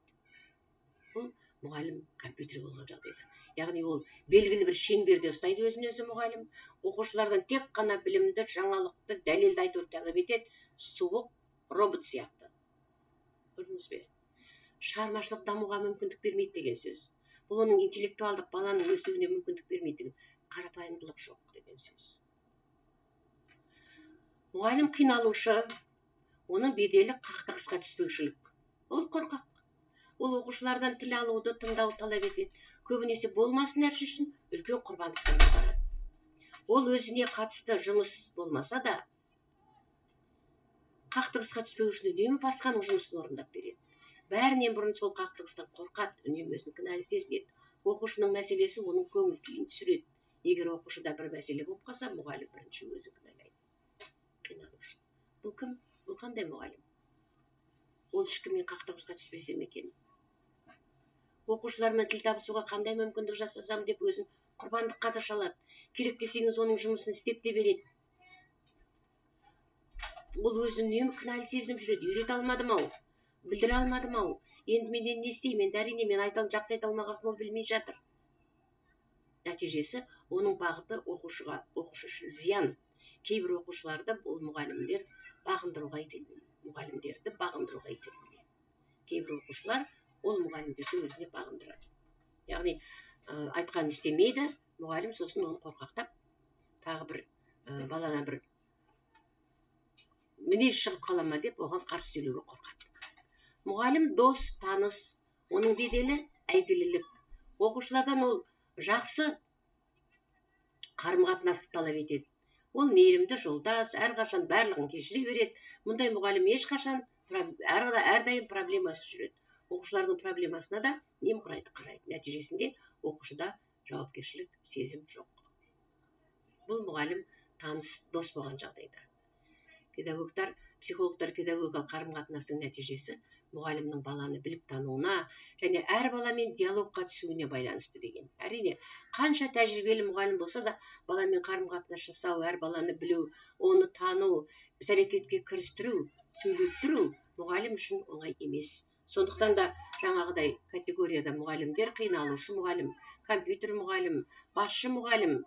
Бұл мұғалім компьютер болған жағдайда. Яғни ол белгілі бір шеңберде ұстайды өзін өзі мұғалім. Оқушылардан тек қана білімді, жаңалықты, дәлелді айтуды талап етеді. Суық робот сияқты. Көрдіңіз бе? Шығармашылық дамуға мүмкіндік бермейді деген сөз. Бұл оның интеллектуалдық баланың өсуіне мүмкіндік бермейді деген, қарапайымдылық жоқ деген сөз. Мұғалім қиналушы, оның беделі қақтығысқа түспеушілік. Ол қорқақ. Ол оқушылардан тіл алуды, тыңдауды талап етеді. Көбінесе болмасын нәрсе үшін үлкен құрбандықтарға барады. Ол өзіне қатысты жұмыс болмаса да, қақтығысқа түспеу үшін үнемі басқаның жұмысын орындап береді. Бәрінен бұрын сол қақтығыстан қорқады, үнемі өзін кінәлі сезінеді. Оқушының мәселесі оның көңіл күйін түсіреді. Егер оқушыда бір мәселе болып қалса, мұғалім бірінші өзі кінәлайды. Қиналушы. Бұл кім? Бұл қандай мұғалім? Ол ешкіммен қақтығысқа түспесе ме екен? Оқушылармен тіл табысуға қандай мүмкіндік жасасам деп өзін құрбандыққа да шалады. Керек десеңіз оның жұмысын істеп те береді. Ол өзін үнемі кінәлі сезініп жүреді. Үйрете алмадым ау, білдіре алмадым ау. Енді менен не істеймін? Енді әрине мен жақсы айта алмағасын ол білмей жатыр. Нәтижесі оның бағыты оқушыға, оқушы үшін зиян. Кейбір оқушыларды бұл мұғалімдер бағындыруға итермелейді. Мұғалімдерді бағындыруға итермелейді. Кейбір оқушылар ол мұғалімдерді өзіне бағындырады. Яғни айтқанын істемейді, мұғалім сосын оны қорқақтап, тағы бір баладан бір мінез шығып қала ма деп оған қарсы сөйлеуге қорқады. Мұғалім дос, таныс, оның беделі әйгілілік. Оқушылардан ол жақсы қарым-қатынасты талап етеді. Ол мейірімді жолдас, әрқашан барлығын кешіре береді. Мұндай мұғалім ешқашан әрдайым проблемасы жүреді. Оқушылардың проблемасына да немқұрайды қарайды. Нәтижесінде оқушыда жауапкершілік сезім жоқ. Бұл мұғалім таныс, дос болған жағдайда. Педагогтар, психологтар педагогикалық қарым-қатынастың нәтижесі мұғалімнің баланы біліп тануына және әр баламен диалогқа түсуіне байланысты деген. Әрине, қанша тәжірибелі мұғалім болса да баламен қарым-қатынас жасау, әр баланы білу, оны тану, іс-әрекетке кірістіру, сөйлеттіру мұғалім үшін оңай емес. Сондықтан да жаңағыдай категорияда мұғалімдер қиналушы мұғалім, компьютер мұғалім, басшы мұғалім,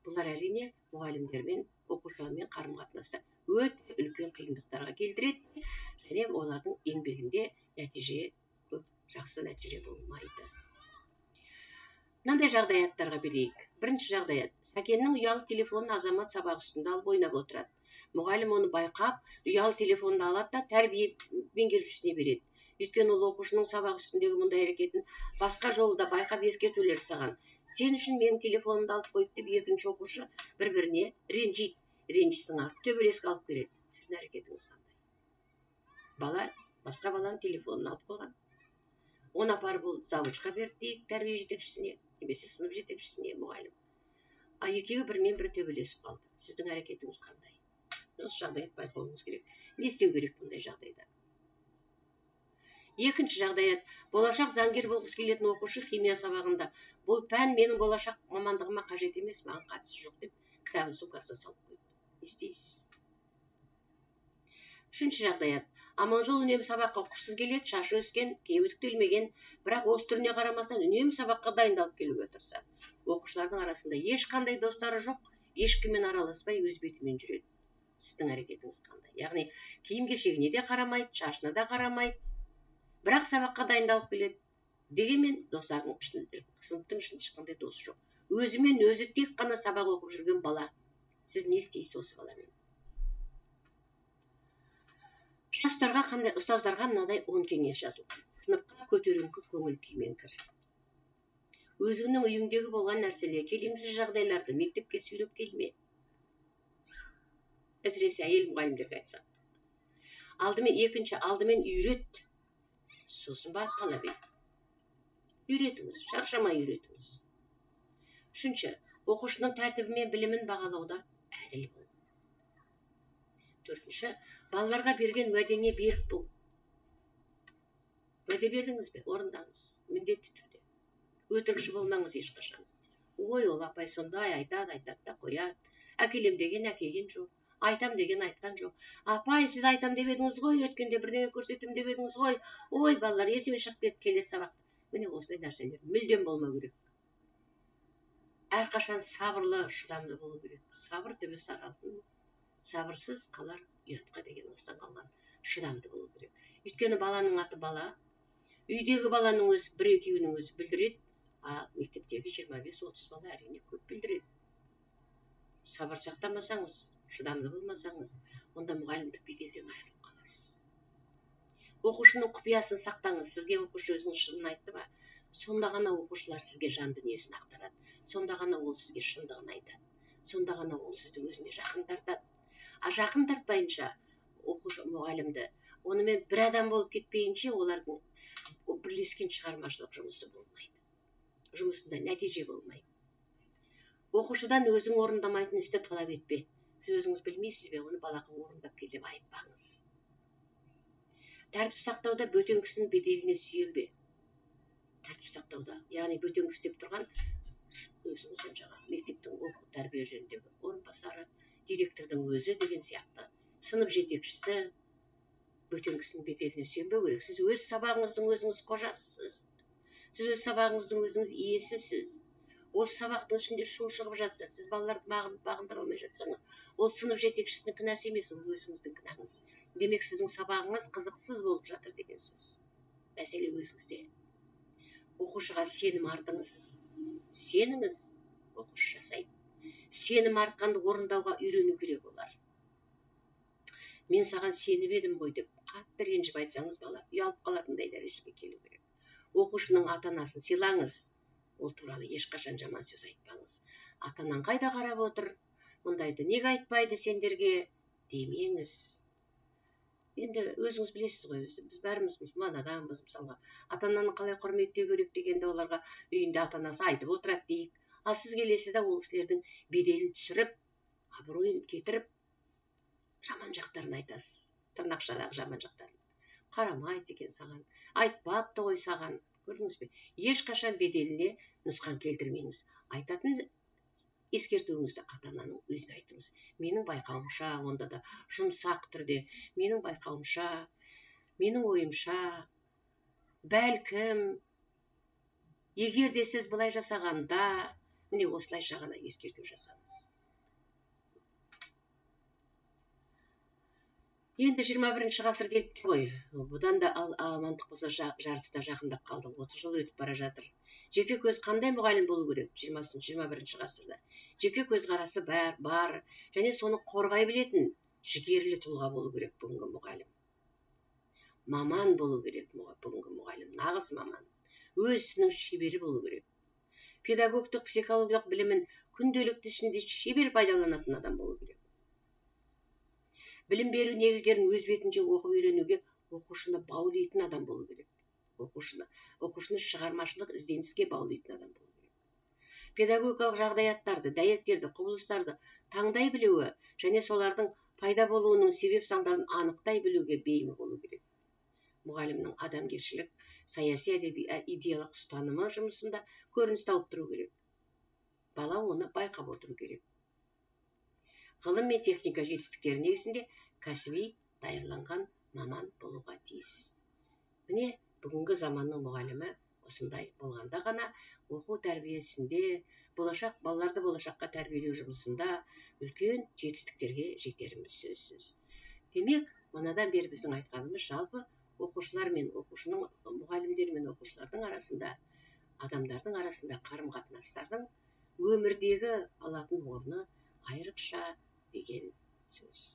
бұлар әрине мұғалімдермен, оқушылармен қарым-қатынаста өте үлкен қиындықтарға келтіреді және олардың еңбегінде нәтиже көп, жақсы нәтиже болмайды. Мынандай жағдаяттарға берейік. Бірінші жағдаят. Сәкеннің ұялы телефонын Азамат сабақ үстінде алып ойнап отырады. Мұғалім оны байқап, ұялы телефонды алады да тәрбие меңгерушісіне береді. Өйткені ол оқушының сабақ үстіндегі мұндай әрекетін басқа жолы да байқап ескертулер жасаған. Сен үшін менің телефонымды алып қойды деп екінші оқушы бір-біріне ренжиді. Ренжісің артық төбелеске алып келеді. Сіздің әрекетіңіз қандай? Бала басқа баланың телефонын алып қойған. Оны апарып ол завучқа берді дейік, тәрбие жетекшісіне, немесе сынып жетекшісіне, мұғалім. А екеуі бірімен бірі төбелесіп қалды. Сіздің әрекетіңіз қандай? Осы жағдайды байқауыңыз керек. Не істеу керек бұндай жағдайда? Екінші жағдаят, болашақ заңгер болғысы келетін оқушы химия сабағында бұл пән менің болашақ мамандығыма қажет емес, маған қатысы жоқ деп кітабын сумкасына салып қойды. Не істейсіз? Үшінші жағдаят, Аманжол үнемі сабаққа ұқыпсыз келеді, шашы өскен, киімі үтіктелмеген, бірақ осы түріне қарамастан үнемі сабаққа дайындалып келуге тырысады. Оқушылардың арасында ешқандай достары жоқ, ешкіммен араласпай өз бетімен жүреді. Сіздің әрекетіңіз қандай? Яғни киім-кешегіне де қарамайды, шашына да қарамайды, бірақ сабаққа дайындалып келеді. Дегенмен достарының ішінде, сыныптың ішінде ешқандай досы жоқ. Өзімен өзі тек қана сабақ оқып жүрген бала. Сіз не істейсіз осы баламен? Жастарға қандай, ұстаздарға мынадай 10 кеңес жазылған. Сыныпқа көтеріңкі көңіл күймен кір. Өзіңнің үйіңдегі болған нәрселер, келеңсіз жағдайларды мектепке сүйреп келме. Әсіресе әйел мұғалімдерге айтсақ. Алдымен екінші, алдымен үйрет, сосын барып талап ет. Үйретіңіз, шаршамай үйретіңіз. Үшінші, оқушының тәртібі мен білімін бағалауда әділ бол. Төртінші, балаларға берген уәдеңе берік бол. Уәде бердіңіз бе? Орындаңыз, міндетті түрде. Өтірікші болмаңыз ешқашан. Ой, ол апай сондай айтады, айтады да қояды. Әкелем деген әкелген жоқ, айтам деген айтқан жоқ. Апай, сіз айтам деп едіңіз ғой, өткенде бірдеңе көрсетем деп едіңіз ғой. Ой, балалар, есіме шығып кетті келесі сабақта. Міне осындай нәрселер мүлдем болмау керек. Әрқашан сабырлы, шыдамды болу керек. Сабыр түбі сары алтын. Сабырсыз қалар ұятқа деген осыдан қалған. Шыдамды болу керек. Өйткені баланың аты бала. Үйдегі баланың өзі бір екеуінің өзі бүлдіреді, а мектептегі 25-30 бала әрине көп бүлдіреді. Сабыр сақтамасаңыз, шыдамды болмасаңыз, онда мұғалімдік беделден айырылып қаласыз. Оқушының құпиясын сақтаңыз. Сізге оқушы өзінің шынын айтты ма? Сонда ғана оқушылар сізге жан дүниесін ақтарады. Сонда ғана ол сізге шындығын айтады. Сонда ғана ол сізді өзіне жақын тартады. А жақын тартпайынша оқушы мұғалімді, онымен бір адам болып кетпейінше олардың бірлескен шығармашылық жұмысы болмайды. Жұмысында нәтиже болмайды. Оқушыдан өзің орындамайтын істі талап етпе. Сіз өзіңіз білмейсіз бе, оны балаға орындап кел деп айтпаңыз. Тәртіп сақтауда бөтен кісінің беделіне сүйенбе. Тәртіп сақтауда, яғни бөтен кісі деп тұрған өзіңізден жаңағы мектептің оқу тәрбие жөніндегі орынбасары, директордың өзі деген сияқты, сынып жетекшісі, бөтен кісінің беделіне сүйенбеу керек. Сіз өз сабағыңыздың өзіңіз қожасысыз. Сіз өз сабағыңыздың өзіңіз иесісіз. Осы сабақтың ішінде шу шығып жатса, сіз балаларды бағындыра алмай жатсаңыз, ол сынып жетекшісінің кінәсі емес, ол өзіңіздің кінәңіз. Демек, сіздің сабағыңыз қызықсыз болып жатыр деген сөз. Мәселе өзіңізде. Оқушыға сенім артыңыз. Сеніңіз, оқушы жасайды. Сенім артқанды орындауға үйрену керек олар. Мен саған сеніп едім ғой деп қатты ренжіп айтсаңыз, бала ұялып қалатындай дәрежеге келу керек. Оқушының ата-анасын сыйлаңыз. Ол туралы ешқашан жаман сөз айтпаңыз. Ата-анаң қайда қарап отыр? Мұндайды неге айтпайды сендерге демеңіз. Енді өзіңіз білесіз ғой, біз бәріміз мұсылман адамбыз, мысалға. Ата-ананы қалай құрметтеу керек дегенде оларға үйінде ата-анасы айтып отырады дейік. Ал сіз келесіз де ол кісілердің беделін түсіріп, абыройын кетіріп, жаман жақтарын айтасыз. Тырнақшадағы жаман жақтарын. Қарамайды екен саған, айтпапты ғой саған. Көрдіңіз бе? Ешқашан беделіне нұсқан келтірмеңіз. Айтатын ескертуіңізді ата-ананың өзіне айтыңыз. Менің байқауымша, онда да жұмсақ түрде, менің байқауымша, менің ойымша, бәлкім, егер де сіз бұлай жасағанда, міне осылайша ғана ескерту жасаңыз. Енді 21 ғасыр келіп тұр ғой. Бұдан да амандық болса жарысы да жақындап қалды. 30 жыл өтіп бара жатыр. Жеке көз қандай мұғалім болу керек 21 ғасырда? Жеке көзқарасы бар және соны қорғай білетін Жігерлі тұлға болу керек бүгінгі мұғалім. Маман болу керек бүгінгі мұғалім, нағыз маман. Өз ісінің шебері болу керек. Педагогтық, психологиялық білімін күнделікті ісінде шебер пайдаланатын адам болу керек. Білім беру негіздерін өз бетінше оқып үйренуге оқушыны баулитын адам болу керек. Оқушыны шығармашылық ізденіске баулитын адам болу керек. Педагогикалық жағдаяттарды, дәйектерді, құбылыстарды таңдай білуі және солардың пайда болуының себеп салдарын анықтай білуге бейім болу керек. Мұғалімнің адамгершілік, саяси, әдеби, идеялық ұстанымы жұмысында көрініс тауып тұру керек. Бала оны байқап отыру керек. Ғылым мен техника жетістіктері негізінде кәсіби даярланған маман болуға тиіс. Міне, бүгінгі заманның мұғалімі осындай болғанда ғана оқу тәрбиесінде, болашақ балаларды болашаққа тәрбиелеу жұмысында үлкен жетістіктерге жетеріміз сөзсіз. Демек, манадан бері біздің айтқанымыз жалпы оқушылар мен оқушының, мұғалімдер мен оқушылардың арасында, адамдардың арасында қарым-қатынастардың өмірдегі алатын орны айрықша деген сөз.